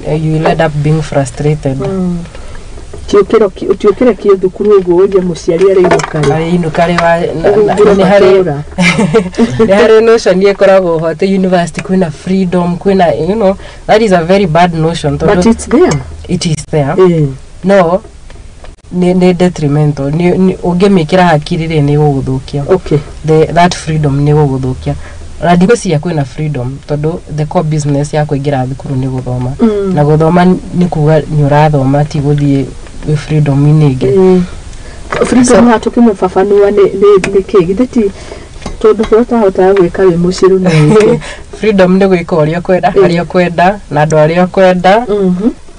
you will end up being frustrated.
Tiũkĩre tiũkĩre kĩ thukuru ũguo ũrie mũciari arĩ inũka rĩ.
Arĩ inũka rĩ
Ũhungure
nĩ harĩ
matũũra.
Nĩ harĩ notion ĩkoragwo ho atĩ university kwĩna freedom, kwĩna, that is a very bad notion
But
tondũ
it's there.
It is there, no nĩ detrimental. Ũngĩmĩkĩra hakiri rĩ, nĩ gũgũthũkia. That freedom nĩ gũgũthũkia, na ndigwĩciria kwĩna freedom tondũ the core business ya kũingĩra thukuru nĩ gũthoma, na gũthoma nĩ kuga nĩ ũrathoma, ti gũthiĩ wĩ freedom-inĩ ĩngĩ.
Freedom haha tũkĩmũbabanua nĩ kĩ? Githĩ ti tondũ kũrĩa ũtahotaga gwĩka wĩ mũciĩ rĩu no wĩke?
Freedom nĩ gwĩka ũrĩa ũkwenda, harĩa ũkwenda, na andũ arĩa ũkwenda,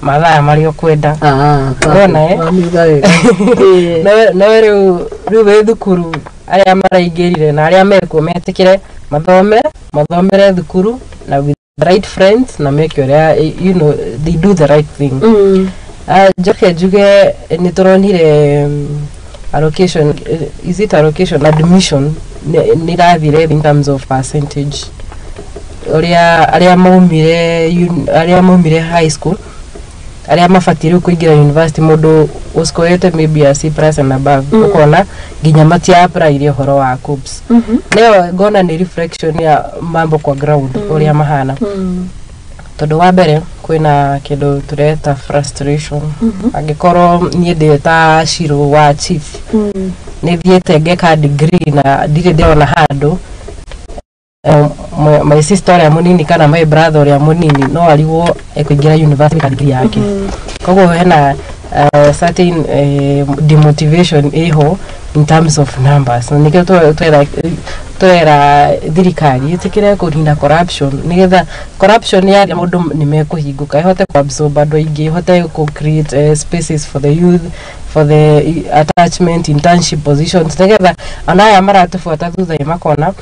mathaa marĩa ũkwenda.
Ah,
Wona, eh?
Wamiuga wega.
No rĩu wĩ thukuru, arĩa maraingĩrire na arĩa mekuo metĩkĩre mathome, mathomere thukuru na with the right friends, na meke ũrĩa they do the right thing. Njoke njuge nĩ tũronire allocation, is it allocation, admission nĩ irathire in terms of percentage, ũrĩa arĩa maumire high school, arĩa mabatiĩ rĩu kũingĩra university, mũndũ ũscorete maybe a C plus and above, ũkona nginya matia apply ũhoro wa KUCCPS. Nayo ngona nĩ reflection ya mambo kwa ground ũrĩa mahana, tondũ wa mbere kwĩna kĩndũ tũreta frustration. Angĩkorwo niĩ ndĩ ta Shiro wa chief, nĩ thiĩte ngeka degree na ndirĩ ndĩrona handũ, my sister ũrĩa mũnini kana my brother ũrĩa mũnini no arigwo ekũingĩra university ka degree yake. Koguo hena certain demotivation ĩho in terms of numbers, na nĩkĩo twera thirikari ĩtĩkĩre kũnina corruption, nĩgetha corruption ya mũndũ nĩ mekũhingũka, ĩhote kũ-absorb andũ aingĩ, ĩhote kũ create spaces for the youth, for the attachment, internship positions, nĩgetha ona aya maratũbuata thutha makona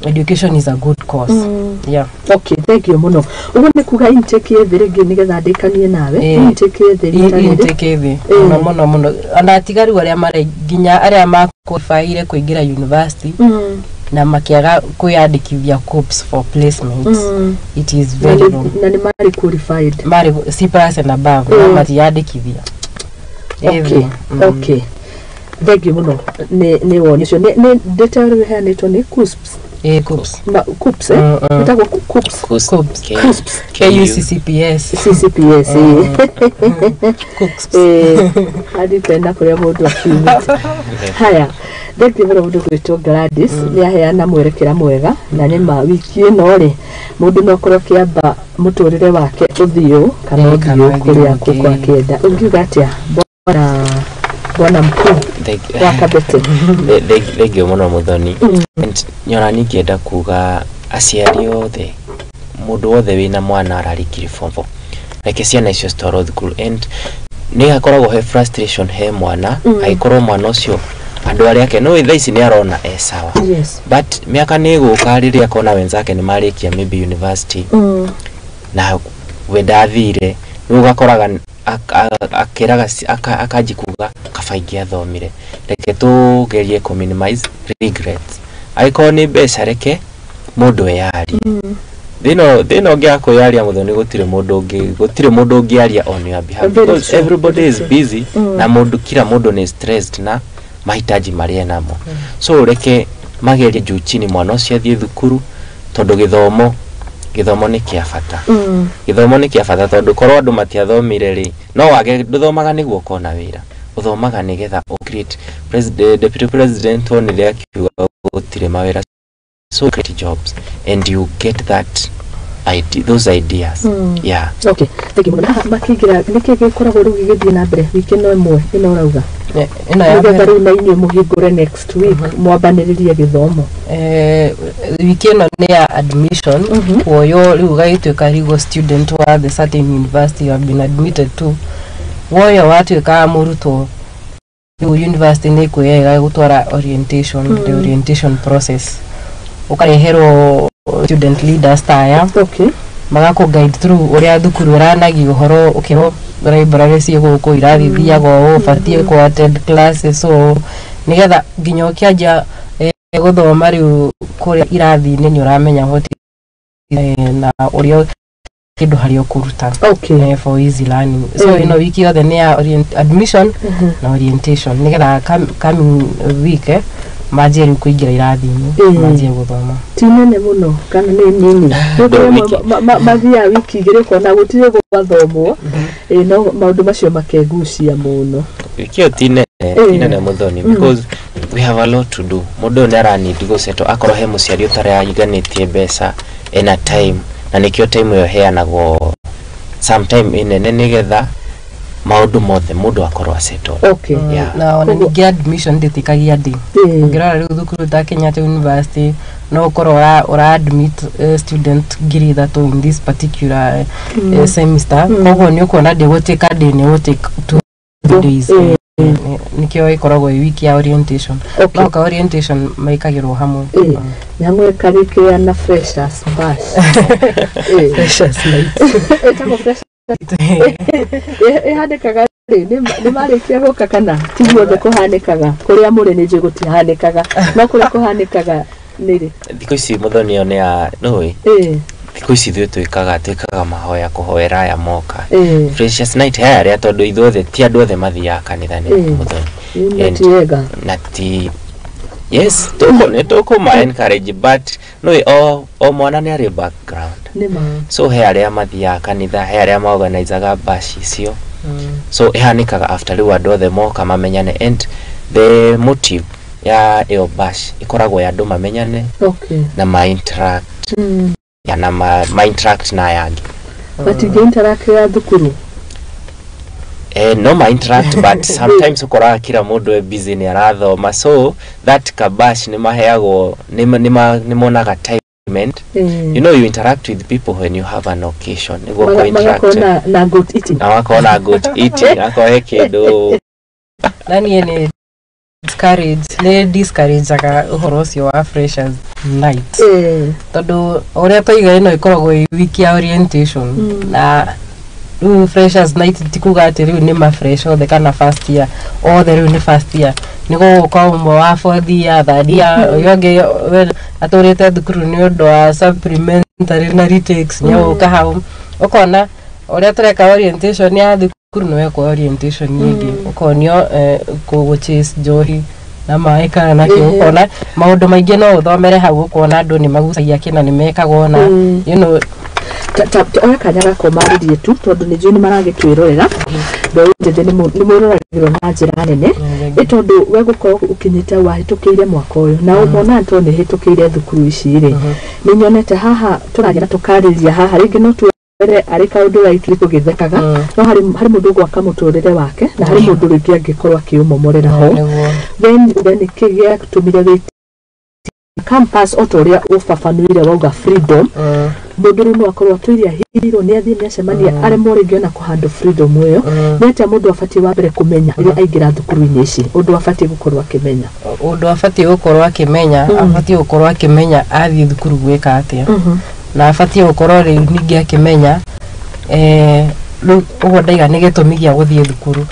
education is a good cause, yeah.
Okay, thank you mũno. Ũguo nĩ kuga intake ĩ thĩ rĩngĩ, nĩgetha ndĩkanie nawe. Intake ĩ thĩ rita rĩrĩ.
Intake ĩ thĩ mũno mũno mũno, ona tiga rĩu arĩa mara nginya arĩa maqualifyire kũingĩra university na makĩaga kwĩyandĩkithia KUCCPS for placements, it is
Na
very low.
Na nĩ marĩ qualified.
Marĩ C plus and above, na matiyandĩkithia. Ĩ thĩ.
Okay, thank you mũno nĩ woni ũcio. Nĩ data ĩrĩa ĩheanĩtwo nĩ KUCCPS?
Ĩ, KUCCPS.
KUCCPS, eh? Ĩtagwo KUCCPS.
KUCCPS.
KUCCPS.
KUCCPS.
CCPS, ĩ.
KUCCPS.
Adipenda kũrĩa mũndũ akiumĩte. Haya, thank you mũno. Mũndũ gwĩtwo Gladys nĩ aheana mwerekera mwega, na nĩ ma wiki ĩno rĩ, mũndũ no akorwo akĩamba mũtũrĩre wake ũthiũ kana
kana
ũthiũ kũrĩa
ũthiũ
kũkũ akĩenda. Ũngiuga atĩa, bwana mkuu wa Kabete?
Thank you mũno, Mũthoni. And nyona ningĩenda kuga aciari othe, mũndũ wothe wĩna mwana ararĩkirie form 4, reke ciana icio citwarwo thukuru. And nĩ hakoragwo he frustration he mwana, angĩkorwo mwana ũcio andũ arĩa ake no thaa ici nĩ arona e sawa, but mĩaka nĩ ĩgũka rĩrĩa akona wenzake nĩ marĩkia maybe university na we ndathire. Rĩu ũgakoraga akĩraga akanji kuga kaba ingĩathomire. Reke tũgerie kũ minimize regrets. Angĩkorwo nĩ mbeca, reke mũndũ eyarie. Thĩna ũngĩaga kwĩyaria, Mũthoni, gũtirĩ mũndũ ũngĩ, gũtirĩ mũndũ ũngĩaria on your behalf,
Very
because
true,
everybody
very
is
true.
busy na mũndũ, kila mũndũ nĩ stressed na mahitaji marĩa enamo. So reke magerie juu chini mwana ũcio athiĩ thukuru, tondũ gĩthomo nĩ kĩa bata. Gĩthomo nĩ kĩa bata, tondũ korwo andũ matiathomire rĩ, no wage. Ndũthomaga nĩguo ũkona wĩra, ũthomaga nĩgetha ũ create. Deputy president onire akiuga gũtirĩ mawĩra, so create jobs and you get that idea, those ideas, yeah.
Okay, thank you mũno. Haha makĩingĩra, nĩkĩ gĩkoragwo rĩu gĩgĩthiĩ na mbere wiki ĩno ĩmwe ĩno ũrauga?
Ĩno ya
nĩgetha
mbere.
Rĩu na inyuĩ mũhingũre next week, mwambanĩrĩrie gĩthomo.
Wiki ĩno nĩ ya admission, kuoywo rĩu ũgagĩtuĩka legal student wa the certain university you have been admitted to. Woyo watuĩka mũrutwo. Rĩu university nĩ ĩkwĩyaga gũtwara orientation, the orientation process, ũkareherwo student leaders ta aya, magakũ guide through ũrĩa thukuru ĩranagia ũhoro, ũkĩrwo library ciĩ gũkũ, irathi thiaga ũũ, ũbatiĩ kũ attend classes ũũ, nĩgetha nginya ũkĩanjia gũthoma rĩu kũrĩa irathi-inĩ nĩ ũramenya what na ũrĩa kĩndũ harĩa ũkũruta for easy learning. So ĩno wiki yothe nĩ ya admission na orientation, nĩgetha coming week manjie rĩu kũingĩra irathi-inĩ, manjie gũthoma.
Ti nene mũno kana nĩ nini? Mathiaga wiki 2 ũkona gũtirĩ gwathomwo, no maũndũ macio makegucia mũno.
Wiki ĩyo ti nene Muthoni, because we have a lot to do. Mũndũ ũyũ nĩ aranindi gũcetwo, akorwo he mũciari ũtaraiganĩtie mbeca, ena time, na nĩkĩo time ĩyo ĩheanagwo sometime ĩnene, nĩgetha maũndũ mothe mũndũ akorwo acetwo.
Na ona ningĩ admission ndĩtĩkagia ndĩ ũngĩrora rĩu thukuru ta Kenyatta University, no ũkorwo ũra admit student 3,000 in this particular semester, koguo nĩ ũkuona ndĩgũtĩka ndĩ nĩ gũtĩka 2 days. Nĩkĩo ĩkoragwo ĩ wiki ya orientation, no ka orientation maikagĩrwo hamwe.
Nyamũ ĩkarĩkĩra na freshers bash.
Freshers night.
Ĩtagwo freshers ĩhanĩkaga rĩ nĩ marĩkia gũka kana ti guothe kũhanĩkaga? Kũrĩa mũrĩ nĩ njũĩ gũtihanĩkaga, no kũrĩa kũhanĩkaga nĩ rĩ?
Thikũ ici Muthoni ĩyo nĩ ya nũĩ, thikũ ici ithuĩ twĩkaga mahoya kũhoera aya moka. Freshers night he arĩa, tondũ ithuothe ti andũ othe mathiaga kanitha nĩ Muthoni.
Na
ti yes, nĩ tũkũma encourage, but nũĩ o mwana nĩ arĩ background, so he arĩa mathiaga kanitha, he arĩa maorganizaga bash icio. So ĩhanĩkaga after rĩu andũ othe moka mamenyane, and the motive ya ĩyo bash ĩkoragwo ya andũ mamenyane na ma interact ya na ma interact na aya angĩ.
Matingĩ interact ya thukuru?
No ma interact, but sometimes ũkoraga kila mũndũ e busy nĩ arathoma, so that kabash nĩ maheagwo, nĩ monaga time, and you know you interact with people when you have an occasion nĩguo kũ interact
na goat eating.
Na wakorwo na goat eating, akorwo he kĩndũ.
Na niĩ nĩ discourage-aga ũhoro ũcio wa freshers night, tondũ ũrĩa twaiga ĩno ĩkoragwo ĩ wiki ya orientation, na rĩu freshers night ti kuga atĩ rĩu nĩ ma fresh othe kana first year othe, rĩu nĩ first year, nĩ gũgũka ũmwe wa fourth year, third year, ũyũ ũngĩ atũrĩte thukuru nĩ ũndũ wa supplementary na retakes nĩ agũka hau. Ũkona ũrĩa tũreka orientation ya thukuru nĩ wekwo orientation ĩngĩ, ũkonio gũchase njohi na maĩ kana nakĩ, ũkona maũndũ maingĩ no ũthomere hau, ũkona andũ nĩ magucagia kĩna nĩ mekagwo na you know.
Oya kanya gakwa marĩrie tu, tondũ nĩ njũĩ nĩ maragĩtwĩrorera, mbeũ njĩthĩ nĩ mwĩroragĩrwo na njĩra nene, ĩ tondũ we gũkorwo ũkinyĩte wahĩtũkĩire mwaka ũyũ na ũmona to nĩ hĩtũkĩire thukuru ici rĩ, nĩ nyonete haha tũraria na tũkarĩria haha, rĩngĩ no tuere arĩ kaũndũ raitli tũgĩthekaga, no harĩ mũndũ gwaka mũtũrĩre wake na harĩ mũndũ rĩngĩ angĩkorwo akĩũmomorera ho. Then nĩkĩ gĩatũmire wĩ campus o ta ũrĩa ũbabanuire wauga freedom, mũndũ rĩu no akorwo atũire ahithirwo nĩ athiĩ nĩ acemania aremwo rĩngĩ ona kũhandle freedom ĩyo. Nĩ atĩa mũndũ abatiĩ wa mbere kũmenya rĩrĩa aingĩra thukuru-inĩ ici, ũndũ abatiĩ gũkorwo akĩmenya?
Ũndũ abatiĩ gũkorwo akĩmenya, abatiĩ gũkorwo akĩmenya athiĩ thukuru gwĩka atĩa, na abatiĩ gũkorwo rĩu ningĩ akĩmenya rĩu ũguo ndaiga nĩ gĩtũmi gĩa gũthiĩ thukuru,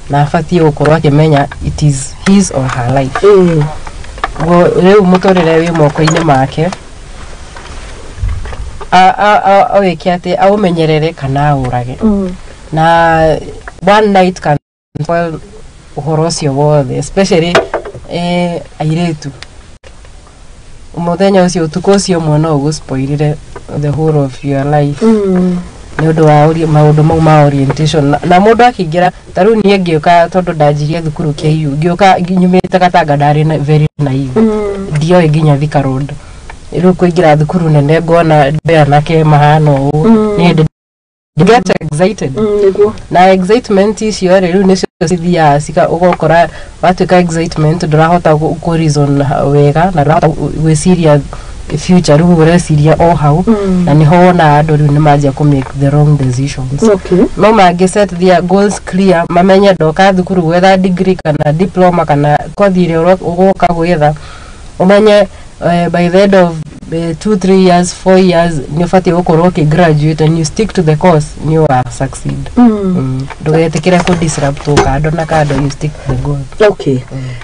na abatiĩ gũkorwo akĩmenya it is his or her life. Rĩu mũtũrĩre wĩ moko-inĩ make, awĩke atĩ aũmenyerere kana aũrage, na one night can spoil ũhoro ũcio wothe, especially airĩtu. Mũthenya ũcio, ũtukũ ũcio ũmwe no ũgũspoilire the whole of your life nĩ ũndũ wa maũndũ mau ma orientation. Na mũndũ akĩingĩra ta rĩu niĩ ngĩũka, tondũ ndanjirie thukuru KU, ngĩũka nyumĩte Gatanga, ndarĩ very naive, ndioĩ nginya Thika Road. Rĩu kũingĩra thukuru nene ngona anake mahana ũũ, nĩ get excited, na excitement icio rĩ rĩu nĩcio cithiaga cika, ũgokora watuĩka excitement ndũrahota kũ reason wega na ndũrahota gwĩciria Future rĩu ũreciria o hau, na nĩho wonaga andũ rĩu nĩ manjia kũ make the wrong decisions. No mangĩ set their goals clear, mamenye ndoka thukuru gwetha degree kana diploma kana kothi ĩrĩa ũgoka gwetha, ũmenye by the end of 2, 3 years, 4 years nĩ ũbatiĩ gũkorwo ũkĩ graduate, and you stick to the course, nĩ ũga succeed. Ndũgetĩkĩre kũ disrupt kando na kando, you stick to the goal.
Okay,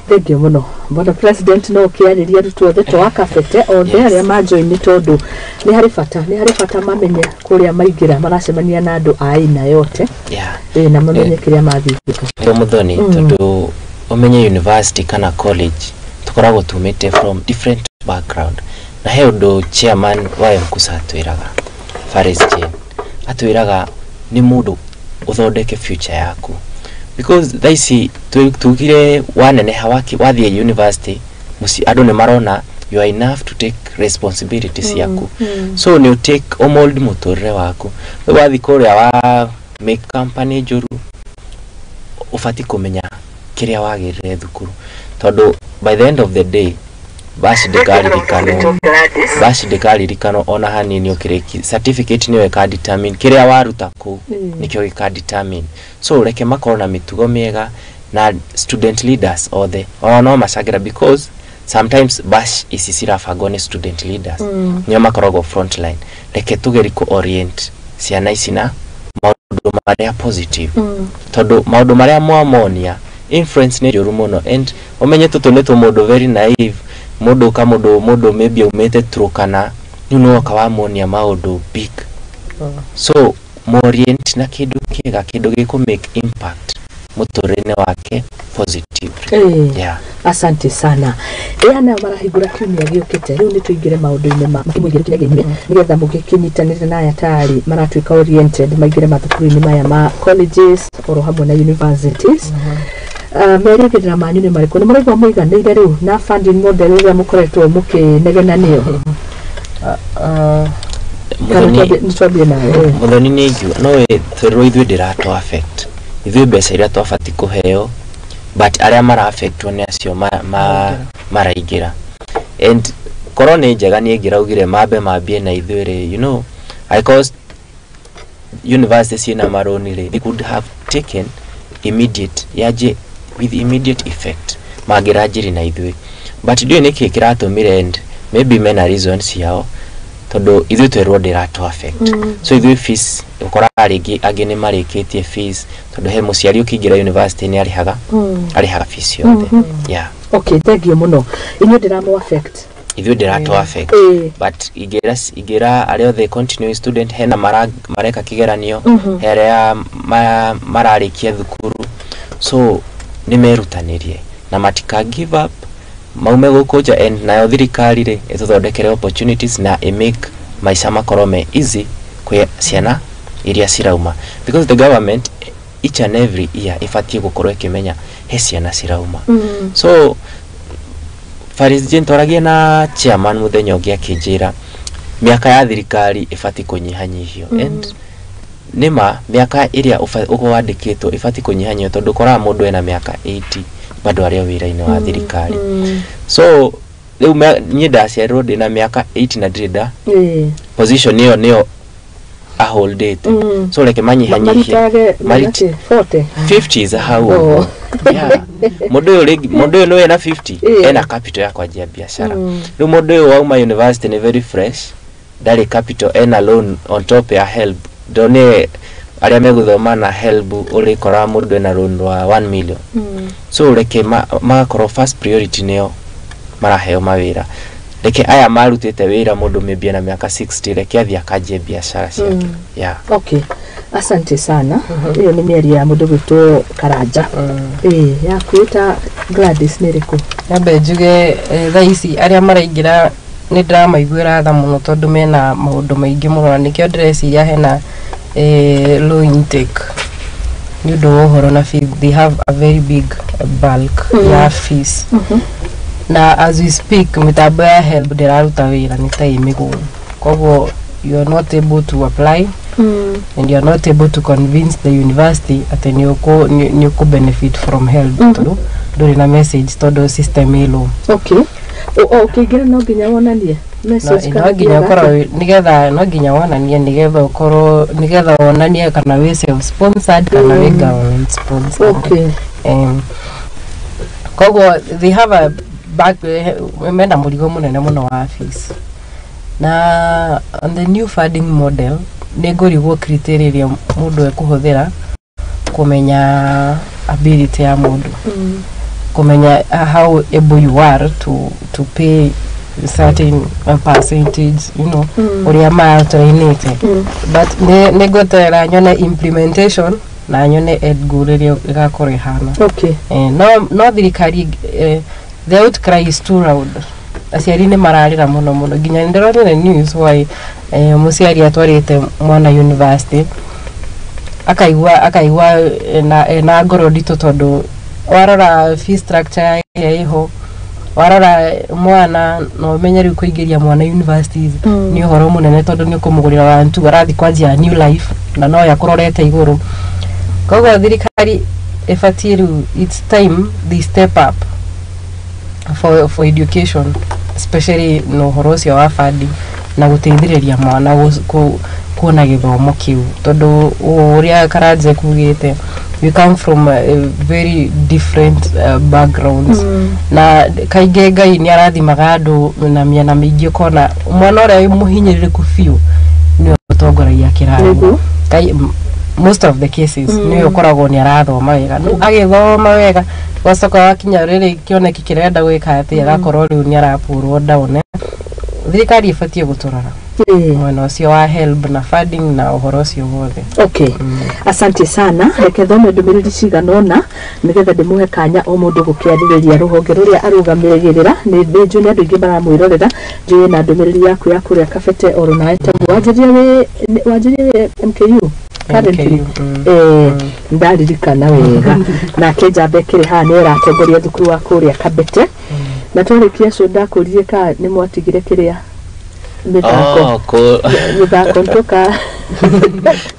thengiũ mũno, bwana president. No ũkĩarĩria arutwo othe to akabete othe arĩa majoin, tondũ nĩ harĩ bata mamenye kũrĩa maingĩra maracemania na andũ a aina yote. Ĩ, na mamenye kĩrĩa mathiĩ gwĩka.
Nĩ mũthoni, tondũ ũmenye university kana college tũkoragwo tumĩte from different background, na he ũndũ chairman wa MKUSA atwĩraga, Faris Jane, atwĩraga nĩ mũndũ ũthondeke future yaku, because thaa ici tugire waneneha wathiĩ university mũciĩ andũ nĩ marona you are enough to take responsibility ciaku, so nĩ ũtake ũmold mũtũrĩre waku. Rĩu wathiĩ kũrĩa wa make company njũru, ũbatiĩ kũmenya kĩrĩa wagĩrĩre thukuru, tondũ by the end of the day baci ndĩkaririkanwo, baci ndĩkaririkanwo ona hanini. Ũkĩrĩki certificate nĩyo ĩka determine kĩrĩa waruta kũu, nĩkĩo gĩka determine. So reke makorwo na mĩtugo mĩega na student leaders othe ona no macangĩra, because sometimes bash ici cirabangwo nĩ student leaders, nĩo makoragwo frontline. Reke tũgeri kũ orient ciana ici na maũndũ marĩa positive, tondũ maũndũ marĩa mwamonia influence nĩ njũru mũno. And ũmenye tũtũ nĩ tũmũndũ very naive, mũndũ ka mũndũ maybe aumĩte Turkana, rĩu nĩ woka wamonia maũndũ big. So morient na kĩndũ kĩega, kĩndũ gĩkũ make impact mũtũrĩre wake positive.
Asante sana. Ĩa nayo marahingũra kiumia gĩũkĩte. Rĩu nĩ tũingĩre maũndũ-inĩ ma makĩmũingĩre kĩrĩa gĩnyume, nĩgetha mũgĩkĩnyitanĩre na aya tarĩ maratuĩka oriented maingĩre mathukuru-inĩ maya ma colleges oro hamwe na universities. Merĩgĩrĩra manyu nĩ marĩkũ? Nĩ mũraigua mũiganĩire rĩu na funding model ĩrĩa mũkoretwo mũkĩnegena nĩyo? Kana nĩ twambie nawe?
Mũthoni, nĩ ingiuga no twĩrwo ithuĩ ndĩratũ affect ithuĩ mbeca iria twabatiĩ kũheo, but arĩa mara affectwo nĩ acio maraingĩra. And korwo nĩ njega niĩ ngĩraugire mambe mambie na ithuĩ rĩ, angĩkorwo university ciĩna marũni rĩ, they could have taken immediate yanjie with immediate effect mangĩranjĩri na ithuĩ, but ndiũĩ nĩkĩ kĩratũmire, and maybe mena reasons ciao, tondũ ithuĩ twerwo ndĩratũ affect. So ithuĩ fees ũkoraga rĩngĩ angĩ nĩ marĩkĩtie fees, tondũ he mũciari ũkĩingĩra university nĩ arĩhaga, arĩhaga fees yothe, yeah.
Okay, thank you mũno. Inyuĩ ndĩramũ affect?
Ithuĩ ndĩratũ affect, but ingĩra arĩa othe continuing student, hena mareka kĩgeranio, he arĩa mararĩkia thukuru, so nĩ merutanĩrie na matika give up, maume gũkũ nja. And nayo thirikari rĩ, ĩtũthondekere opportunities na ĩmake maica makorwo me easy kwĩ ciana iria cirauma, because the government each and every year ĩbatiĩ gũkorwo ĩkĩmenya he ciana cirauma. So Faris Jane, twaragia na chairman mũthenya ũngĩ, akĩnjĩra mĩaka ya thirikari ĩbatiĩ kũnyihanyihio, and nĩma mĩaka ĩrĩa ũkwandĩkĩtwo ĩbatiĩ kũnyihanyihio, tondũ ũkoraga mũndũ ena mĩaka 80 bado arĩ o wĩra-inĩ wa thirikari. So rĩu niĩ ndaciarirwo ndĩna mĩaka 80 na ndirĩ nda position ĩyo nĩyo aholdĩte. So reke manyihanyihie.
Maritage 40.
50s hau.
Oh.
Yeah. Mũndũ ũyũ rĩngĩ, mũndũ ũyũ nĩ wĩna 50, ena capital ya kwanjia biacara. Rĩu mũndũ ũyũ wauma university nĩ very fresh, ndarĩ capital, ena loan on top ya HELB. Ndone arĩa megũthoma na HELB, ũrĩkoraga mũndũ ena loan wa 1 million. So reke magakorwo first priority nĩo maraheo mawĩra. Reke aya marutĩte wĩra, mũndũ maybe ena mĩaka 60, reke athiĩ akanjie biacara ciake, yeah.
Okay, asante sana. Ĩyo nĩ mĩario ya mũndũ gwĩtwo Karanja. Ĩ yaku ĩta Gladys nĩ ĩrĩkũ?
Nyambe njuge thaa ici arĩa maraingĩra nĩ ndĩramaiguĩra tha mũno, tondũ mena maũndũ maingĩ mũno, na nĩkĩo ndĩreciria hena low intake nĩ ũndũ wa ũhoro na fees. They have a very big bulk ya fees, na as we speak mĩtambo ya HELB ndĩraruta wĩra, nĩ ta ĩ mĩgũrũ, koguo you are not able to apply and you are not able to convince the university atĩ nĩ ũkũ benefit from HELB, tondũ ndũrĩ na message, tondũ system ĩ low.
Okay, o ũkĩingĩra no nginya wonanie. Message
no
kana
nginya
kĩrĩa
ũkorwo nĩgetha no nginya wonanie nĩgetha ũkorwo nĩgetha wonanie kana wĩ self sponsored kana wĩ government sponsored.
Okay.
Koguo they have a back, mena mũrigo mũnene mũno wa fees, na on the new funding model nĩ ngũrigwo criteria ĩrĩa mũndũ ekũhũthĩra kũmenya ability ya mũndũ, kũmenya how able you are to pay certain percentage, ũrĩa matrainĩte. But nĩ ngweterera nyone implementation na nyone end goal ĩrĩa ĩgakorwo ĩhana. No thirikari, the outcry is too loud. Aciari nĩ mararĩra mũno mũno, nginya nĩ ndĩronire news why mũciari atwarĩte mwana university akaigua ena ngoro nditũ, tondũ warora fee structure ĩrĩa ĩho, warora mwana na ũmenye rĩu kũingĩria mwana universities nĩ ũhoro mũnene, tondũ nĩ ũkũmũgũrĩra one two, arathiĩ kwanjia new life na no akũrorete igũrũ. Koguo thirikari ĩbatiĩ rĩu, it's time they step up for education, especially na ũhoro ũcio wa funding na gũteithĩrĩria mwana kuona gĩthomo kĩu, tondũ ũrĩa Karanja kugĩte, we come from a very different backgrounds, na kaingĩ Ngai nĩ arathimaga andũ na mĩena mĩingĩ, ũkona mwana ũrĩa wĩ mũhinyĩrĩrĩku biũ nĩwe ũtongoragia kĩrathi. Most of the cases nĩwe ũkoragwo nĩ arathoma wega, no agĩthoma wega wacoka wakinya rĩrĩ kĩoneki kĩrenda gwĩka atĩ agakorwo rĩu nĩ arapurwo down. Thirikari ĩbatiĩ gũtũrora mwena ũcio wa help na funding na ũhoro ũcio wothe.
Okay, asante sana. Reke thome ndũmĩrĩri cigana ũna nĩgetha ndĩmũhe kanya o mũndũ gũkĩarĩrĩria rũhonge rũrĩa arũgamĩrĩra. Nĩ njũĩ nĩ andũ aingĩ maramwĩrorera. Njũĩ na ndũmĩrĩri yaku ya kũrĩa Kabete oro nawe taguo wanjĩrire wĩ MKU currently.
MKU, mm.
Ndaririkana wega nake njamba ĩkĩrĩ haha nĩ ĩratongoria thukuru wa kũrĩa Kabete, na twarĩkia cio ndakũririe ka nĩ mwatigire kĩrĩa mĩthako.
Oh,
mĩthako ntoka.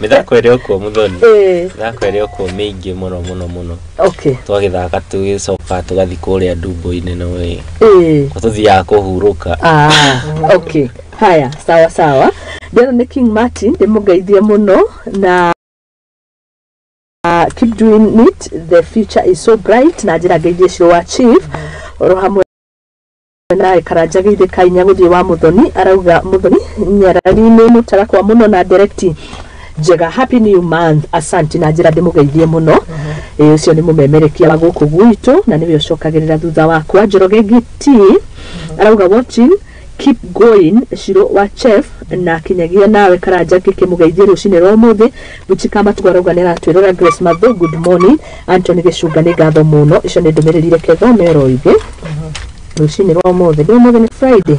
Mĩthako ĩrĩ okuo, Mũthoni. Mĩthako ĩrĩ okuo mĩingĩ mũno mũno mũno. Twagĩthaka tũgĩcoka tũgathiĩ kũrĩa ndumbo-inĩ no ĩ tũthiaga kũhurũka.
Ah, okay. Haya, sawa sawa. Ndĩrona nĩ King Martin, ndĩmũgeithie mũno na keep doing it, the future is so bright. Na njĩra ngeithie Ciro wa chief oro hamwe nawe Karanja geithĩ kainya gũthiĩ wa Mũthoni, arauga Mũthoni nyarari-inĩ mũtarakwa mũno na ndereti njega. Happy new month, asante. Na njĩra ndĩmũgeithie mũno. Ĩ ũcio nĩ mũmemerekia wa gũkũ gwitũ na nĩwe ũcokagĩrĩra thutha wakwa. Njoroge Giti arauga watching, keep going, Ciro wa chef, na kinyagia nawe Karanja ngĩkĩmũgeithie rũcinĩ rwa ũmũthĩ. Buchika Matugo arauga nĩ aratwĩrora. Grace Matho, good morning. Anthony Gĩcunga, nĩ ngatho mũno. Icio nĩ ndũmĩrĩri, reke thome oro igĩ rũcinĩ rwa ũmũthĩ. Nĩ ũmũthĩ nĩ Friday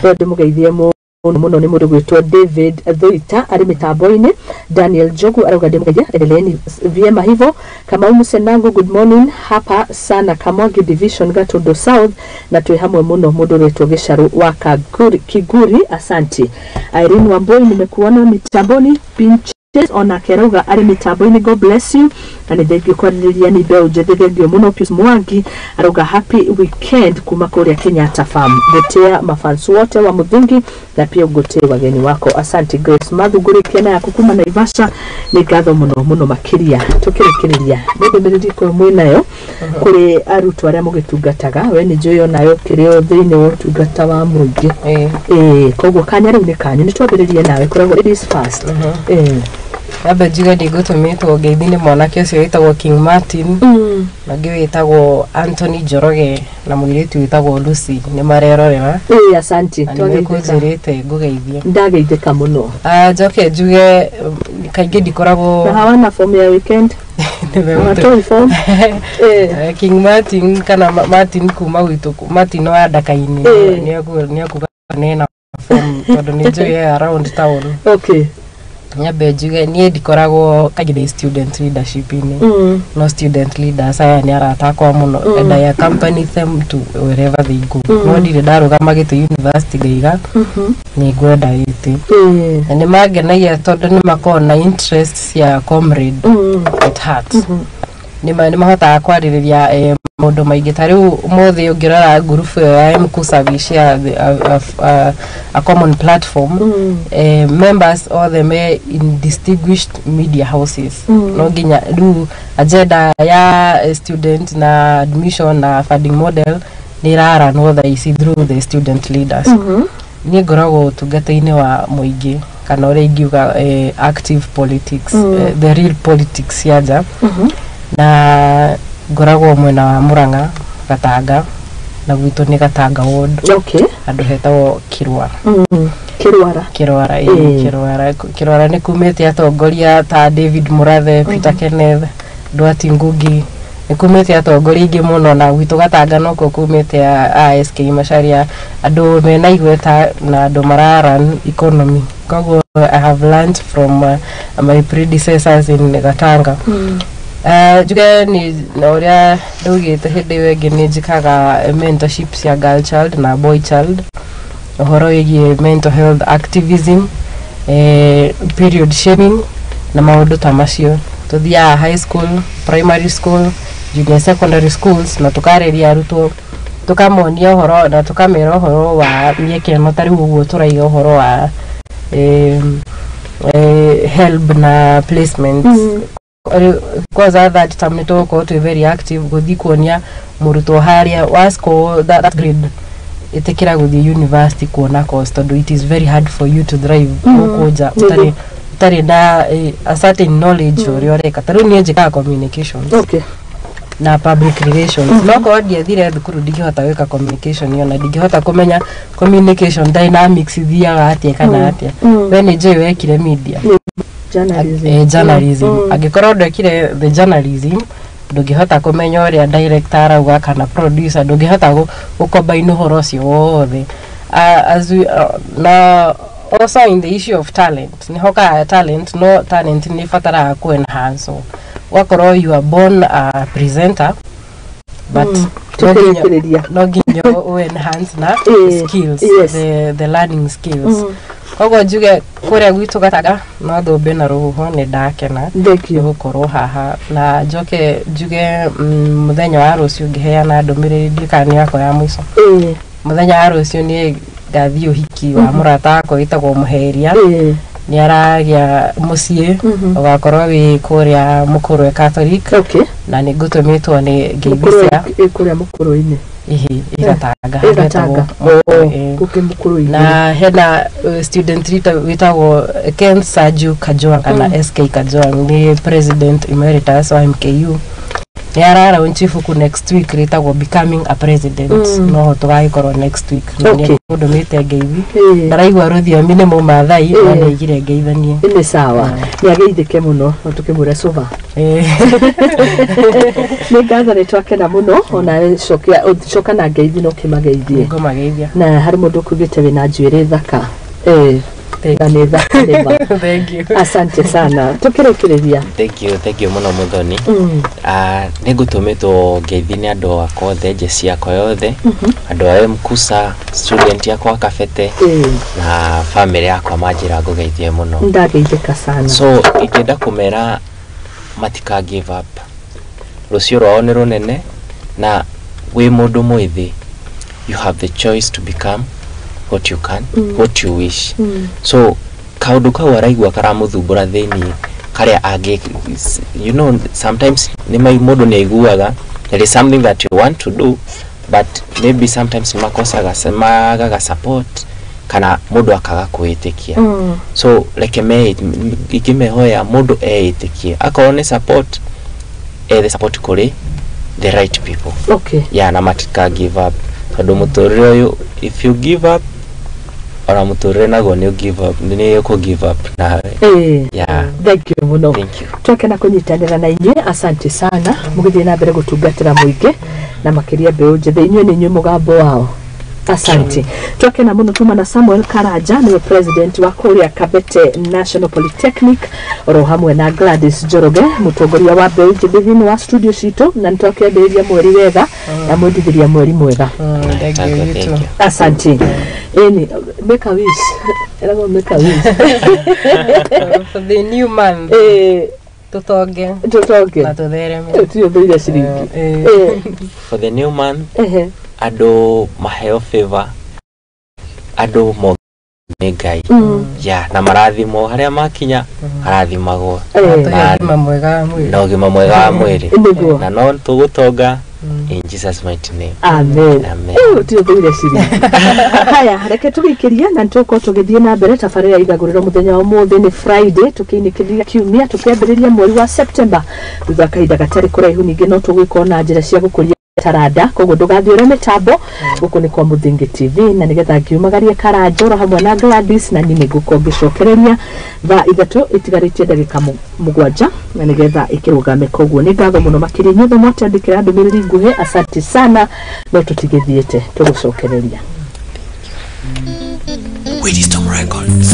rĩo, ndĩmũgeithie mũno mũno nĩ mũndũ gwĩtwo David Thuita arĩ mĩtambo-inĩ. Daniel Jogu arauga ndĩmũgeithie, endeleeni vyema hivyo. Kamau Musenango, good morning hapa sana Kamwangi division, Gatundu South, na twĩ hamwe mũno. Mũndũ ũretwo Gĩcarũ wa Kaguri, Kiguri, asanti. Irene Wambui, nimekuona mitamboni. Pinches onake arauga arĩ mĩtambo-inĩ, God bless you, na nĩ thengio kwarĩrĩria nĩ mbeũ njĩthĩ, thengio mũno. Pius Mwangi arauga happy weekend kuma kũrĩa Kenyatta Farm, gotea mafans wote wa Muthingi na pia ugotee wageni wako, asante. Grace Mathu, ngũrĩkia na yaku kuma Naivasha, nĩ ngatho mũno mũno makĩria. Tũkĩrĩkĩrĩria, nĩ ndũmĩrĩri ĩkorwo mwĩnayo kũrĩ arutwo arĩa mũgĩtungataga? We nĩ njũĩ onayo ũkĩrĩ o thĩinĩ wa ũtungata wa mũingĩ. Ĩĩ, koguo kanya rĩu nĩ kanyu, nĩ twambĩrĩrie nawe, kũragwo ladies first.
Nyambe njuge ndigũtũmĩtwo ngeithi nĩ mwanake ũcio wĩtagwo King Martin, na ũngĩ wĩtagwo Anthony Njoroge na mũirĩtu wĩtagwo Lucy, nĩ marerorera.
Ĩĩ, asante.
Na nĩ
Twageithĩka.
mekũnjĩrĩte ngũgeithie.
Ndageithĩka mũno.
Ah, njoke njuge kaingĩ ndikoragwo
Na hawana form ya weekend. Hawatoi form.
King Martin kana Martin kuma gwitũ, Martin wa Ndaka-inĩ, nĩekuga nena form tondũ nĩ njũĩ e around town. Nyambe njuge niĩ ndikoragwo kaingĩ ndĩ student leadership-inĩ, no student leaders aya nĩ arata akwa mũno and I accompany them to wherever they go, no ndirĩ ndarũgama gĩtĩ university ngaiga nĩ ngwenda gĩtĩ, na nĩ mangenagia tondũ nĩ makoragwo na interest cia comrade at heart. Nĩ mahotaga kwarĩrĩria. Maũndũ maingĩ ta rĩu ũmũthĩ ũngĩrora ngurubu ĩyo ya MKUSA, we share a common platform. Members othe me in distinguished media houses. No nginya rĩu agenda ya student na admission na funding model nĩ ĩraranwo thaa ici through the student leaders. Niĩ ngoragwo ũtungata-inĩ wa mũingĩ, kana ũrĩa ingiuga active politics, the real politics ya nja, na ngoragwo mwena wa Murang'a, Gatanga, na gwitũ nĩ Gatanga ward, handũ hetagwo Kirwara.
Kĩrwara.
Kirwara, ĩĩ. Kirwara, Kirwara nĩ kumĩte atongoria ta David Murathe, Peter Kenneth, Duarte Ngugi, nĩ kumĩte atongoria aingĩ mũno, na gwitũ Gatanga nokuo kumĩte a SK Macharia, andũ mena igweta na andũ mara run economy. Koguo I have learned from my predecessors in Gatanga. Njuge nĩ na ũrĩa ndaugĩte hĩndĩ ĩyo ĩngĩ, nĩ njĩkaga mentorship cia girl child na boy child, ũhoro wĩgiĩ mental health activism, period shaming na maũndũ ta macio. Tũthiaga high school, primary school, junior secondary schools, na tũkarĩria arutwo, tũkamonia ũhoro na tũkamera ũhoro wa mĩeke ĩno, ta rĩu ũguo tũraiga ũhoro wa HELB na placements. Rĩu, kwanza that term nĩ tũgũkorwo twĩ very active gũthiĩ kuonia mũrutwo harĩa wa score that grade, ĩtĩkĩra gũthiĩ university kuona course, tondũ it is very hard for you to thrive gũkũ nja ũtarĩ na a certain knowledge ũrĩa ũreka. Ta rĩu niĩ njĩkaga communications na public relations, no korwo ndiathire thukuru, ndingĩhota gwĩka communication ĩyo na ndingĩhota kũmenya communication dynamics ithiaga atĩa kana atĩa. We nĩ njũĩ wekire media.
Journalism.
Journalism. Angĩkorwo ndwekire the journalism, ndũngĩhota kũmenya ũrĩa director arauga kana producer, ndũngĩhota gũcombine ũhoro ũcio wothe. As we, na also in the issue of talent, nĩho ka talent, no talent nĩ ĩbataraga ku enhance. Ũgakorwo you are born a presenter, but no nginya
Tũkĩrĩkĩrĩria.
no nginya ũ enhance na skills, the learning skills. Koguo njuge kũrĩa gwitũ Gataga no thũmbĩ na rũhuho, nĩ ndakena
Thank you.
gũkorwo haha, na njoke njuge mũthenya wa rũciũ ngĩheana ndũmĩrĩri, ndiũĩ kana nĩ yakwa ya mũico. Mũthenya wa rũciũ niĩ ngathiĩ ũhiki wa mũrata wakwa wĩtagwo Mũheria. Nĩ aragĩa mũciĩ, ũgakorwo wĩ kũrĩa Mũkũrwe Catholic, na nĩ ngũtũmĩtwo nĩ ngeithi
Mũkũrwe
cia
ĩ kũrĩa Mũkũrwe-inĩ?
Ihi, Gatanga.
Ĩ Gatanga.
Hetagwo Mũkũrwe, ĩ.
Gũkĩ Mũkũrwe-inĩ.
Na hena student leader wĩtagwo Ken Saju Kajwang kana SK Kajwang, nĩ president emeritus wa MKU, nĩ araraunch ibuku next week rĩtagwo Becoming a President. Noho tũgagĩkorwo next week na nĩ ngũndũmĩte ngeithi. Ndaraigua rũthiomi nĩ Mũmathai, no nĩ aigire ngeithanie.
Nĩ sawa, nĩ ageithĩke mũno no tũkĩmwĩra cũva. Nĩ ngatho, nĩ twakena mũno. Ona cokia coka na ngeithi no kĩmageithie.
Ngũmageithia.
Na harĩ mũndũ ũkugĩte wĩna njuĩrĩ thaka.
Thank
Na nĩ thaka nĩma.
Thank you.
Asante sana, tũkĩrĩkĩrĩria.
Thank you, thank you mũno, Mũthoni. Nĩ ngũtũmĩtwo ngeithi nĩ andũ akwa othe, njeci yakwa yothe, andũ a MKUSA, student yakwa Kabete, na family yakwa, manjĩra ngũgeithie mũno.
Ndageithĩka sana.
So ingĩenda kũmera matika give up, rũciũ rwao nĩ rũnene, na wĩ mũndũ mwĩthĩ, you have the choice to become what you can, what you wish. So kaũndũ kau araigua karamũthumbũra thĩiniĩ, karĩa angĩ, sometimes nĩ mũndũ nĩ aiguaga there is something that you want to do, but maybe sometimes nĩ makosaga, magaga support, kana mũndũ akaga kwĩĩtĩkia. So reke me ingĩmehoya mũndũ eĩtĩkie, akorwo nĩ support, ethe support kũrĩ the right people. Ya, na matika give up, tondũ mũtũrĩre ũyũ, if you give up, ona mũtũrĩre naguo nĩ give up, nĩ ũkũ give up nawe. Yeah.
Thank you mũno.
Thank you.
Twakena kũnyitanĩra na inyuĩ, asante sana. Mũgĩthiĩ na mbere gũtungatĩra mũingĩ na makĩria mbeũ njĩthĩ, inyuĩ nĩ inyuĩ mũgambo wao. Asante, twakena mũno. Tuma na Samuel Karanja, nĩwe president wa kũrĩa Kabete National Polytechnic, oro hamwe na Gladys Njoroge, mũtongoria wa mbeũ njĩthĩ thĩinĩ wa studio citũ, na nĩ twakĩambĩrĩria mweri wega na mwendithĩria mweri mwega.
Thank you, you
Thank
too.
you.
Asante. Ĩni, make a wish, eragwo make a wish.
For the new month. Tũtonge
Tũtonge.
na tũthereme.
Tũtirĩ ũthũire ciringi.
For the new month,
Ehe.
andũ maheo favor, andũ mo nĩ Ngai ya na marathimwo harĩa makinya harathimagwo.
Tũhe
Na-
ũgima mwega wa mwĩrĩ.
Na ũgima mwega wa mwĩrĩ.
Nĩguo.
Na no tũgũtonga in Jesus mighty name.
Amen.
Amen.
Ũyũ ũthũire ciringi. Haya, reke tũgĩikĩrie na nĩtũgũkorwo tũgĩthiĩ na mbere tabarĩra ya ithagũrĩro mũthenya wa ũmũthĩ nĩ Friday, tũkĩinĩkĩria kiumia tũkĩambĩrĩria mweri wa September. Thutha wa kahinda gatarĩ kũraihu ningĩ no tũgũkorwo na njĩra cia gũkũria taranda, koguo ndũgathiũre mĩtambo. Gũkũ nĩ kwa Mũthingi TV, na nĩgetha ngiumagarie Karanjoro hamwe na Gladys, na niĩ nĩngũkorwo ngĩcokereria thaa 3 itigarĩtie ndagĩka 7 na nĩgetha ĩkĩrũgame. Koguo nĩ ngatho mũno makĩria inyuothe mwatwandĩkĩra ndũmĩrĩri nguhĩ, asante sana, no tũtigĩthiĩte, tũgũcokereria.
Wisdom Records.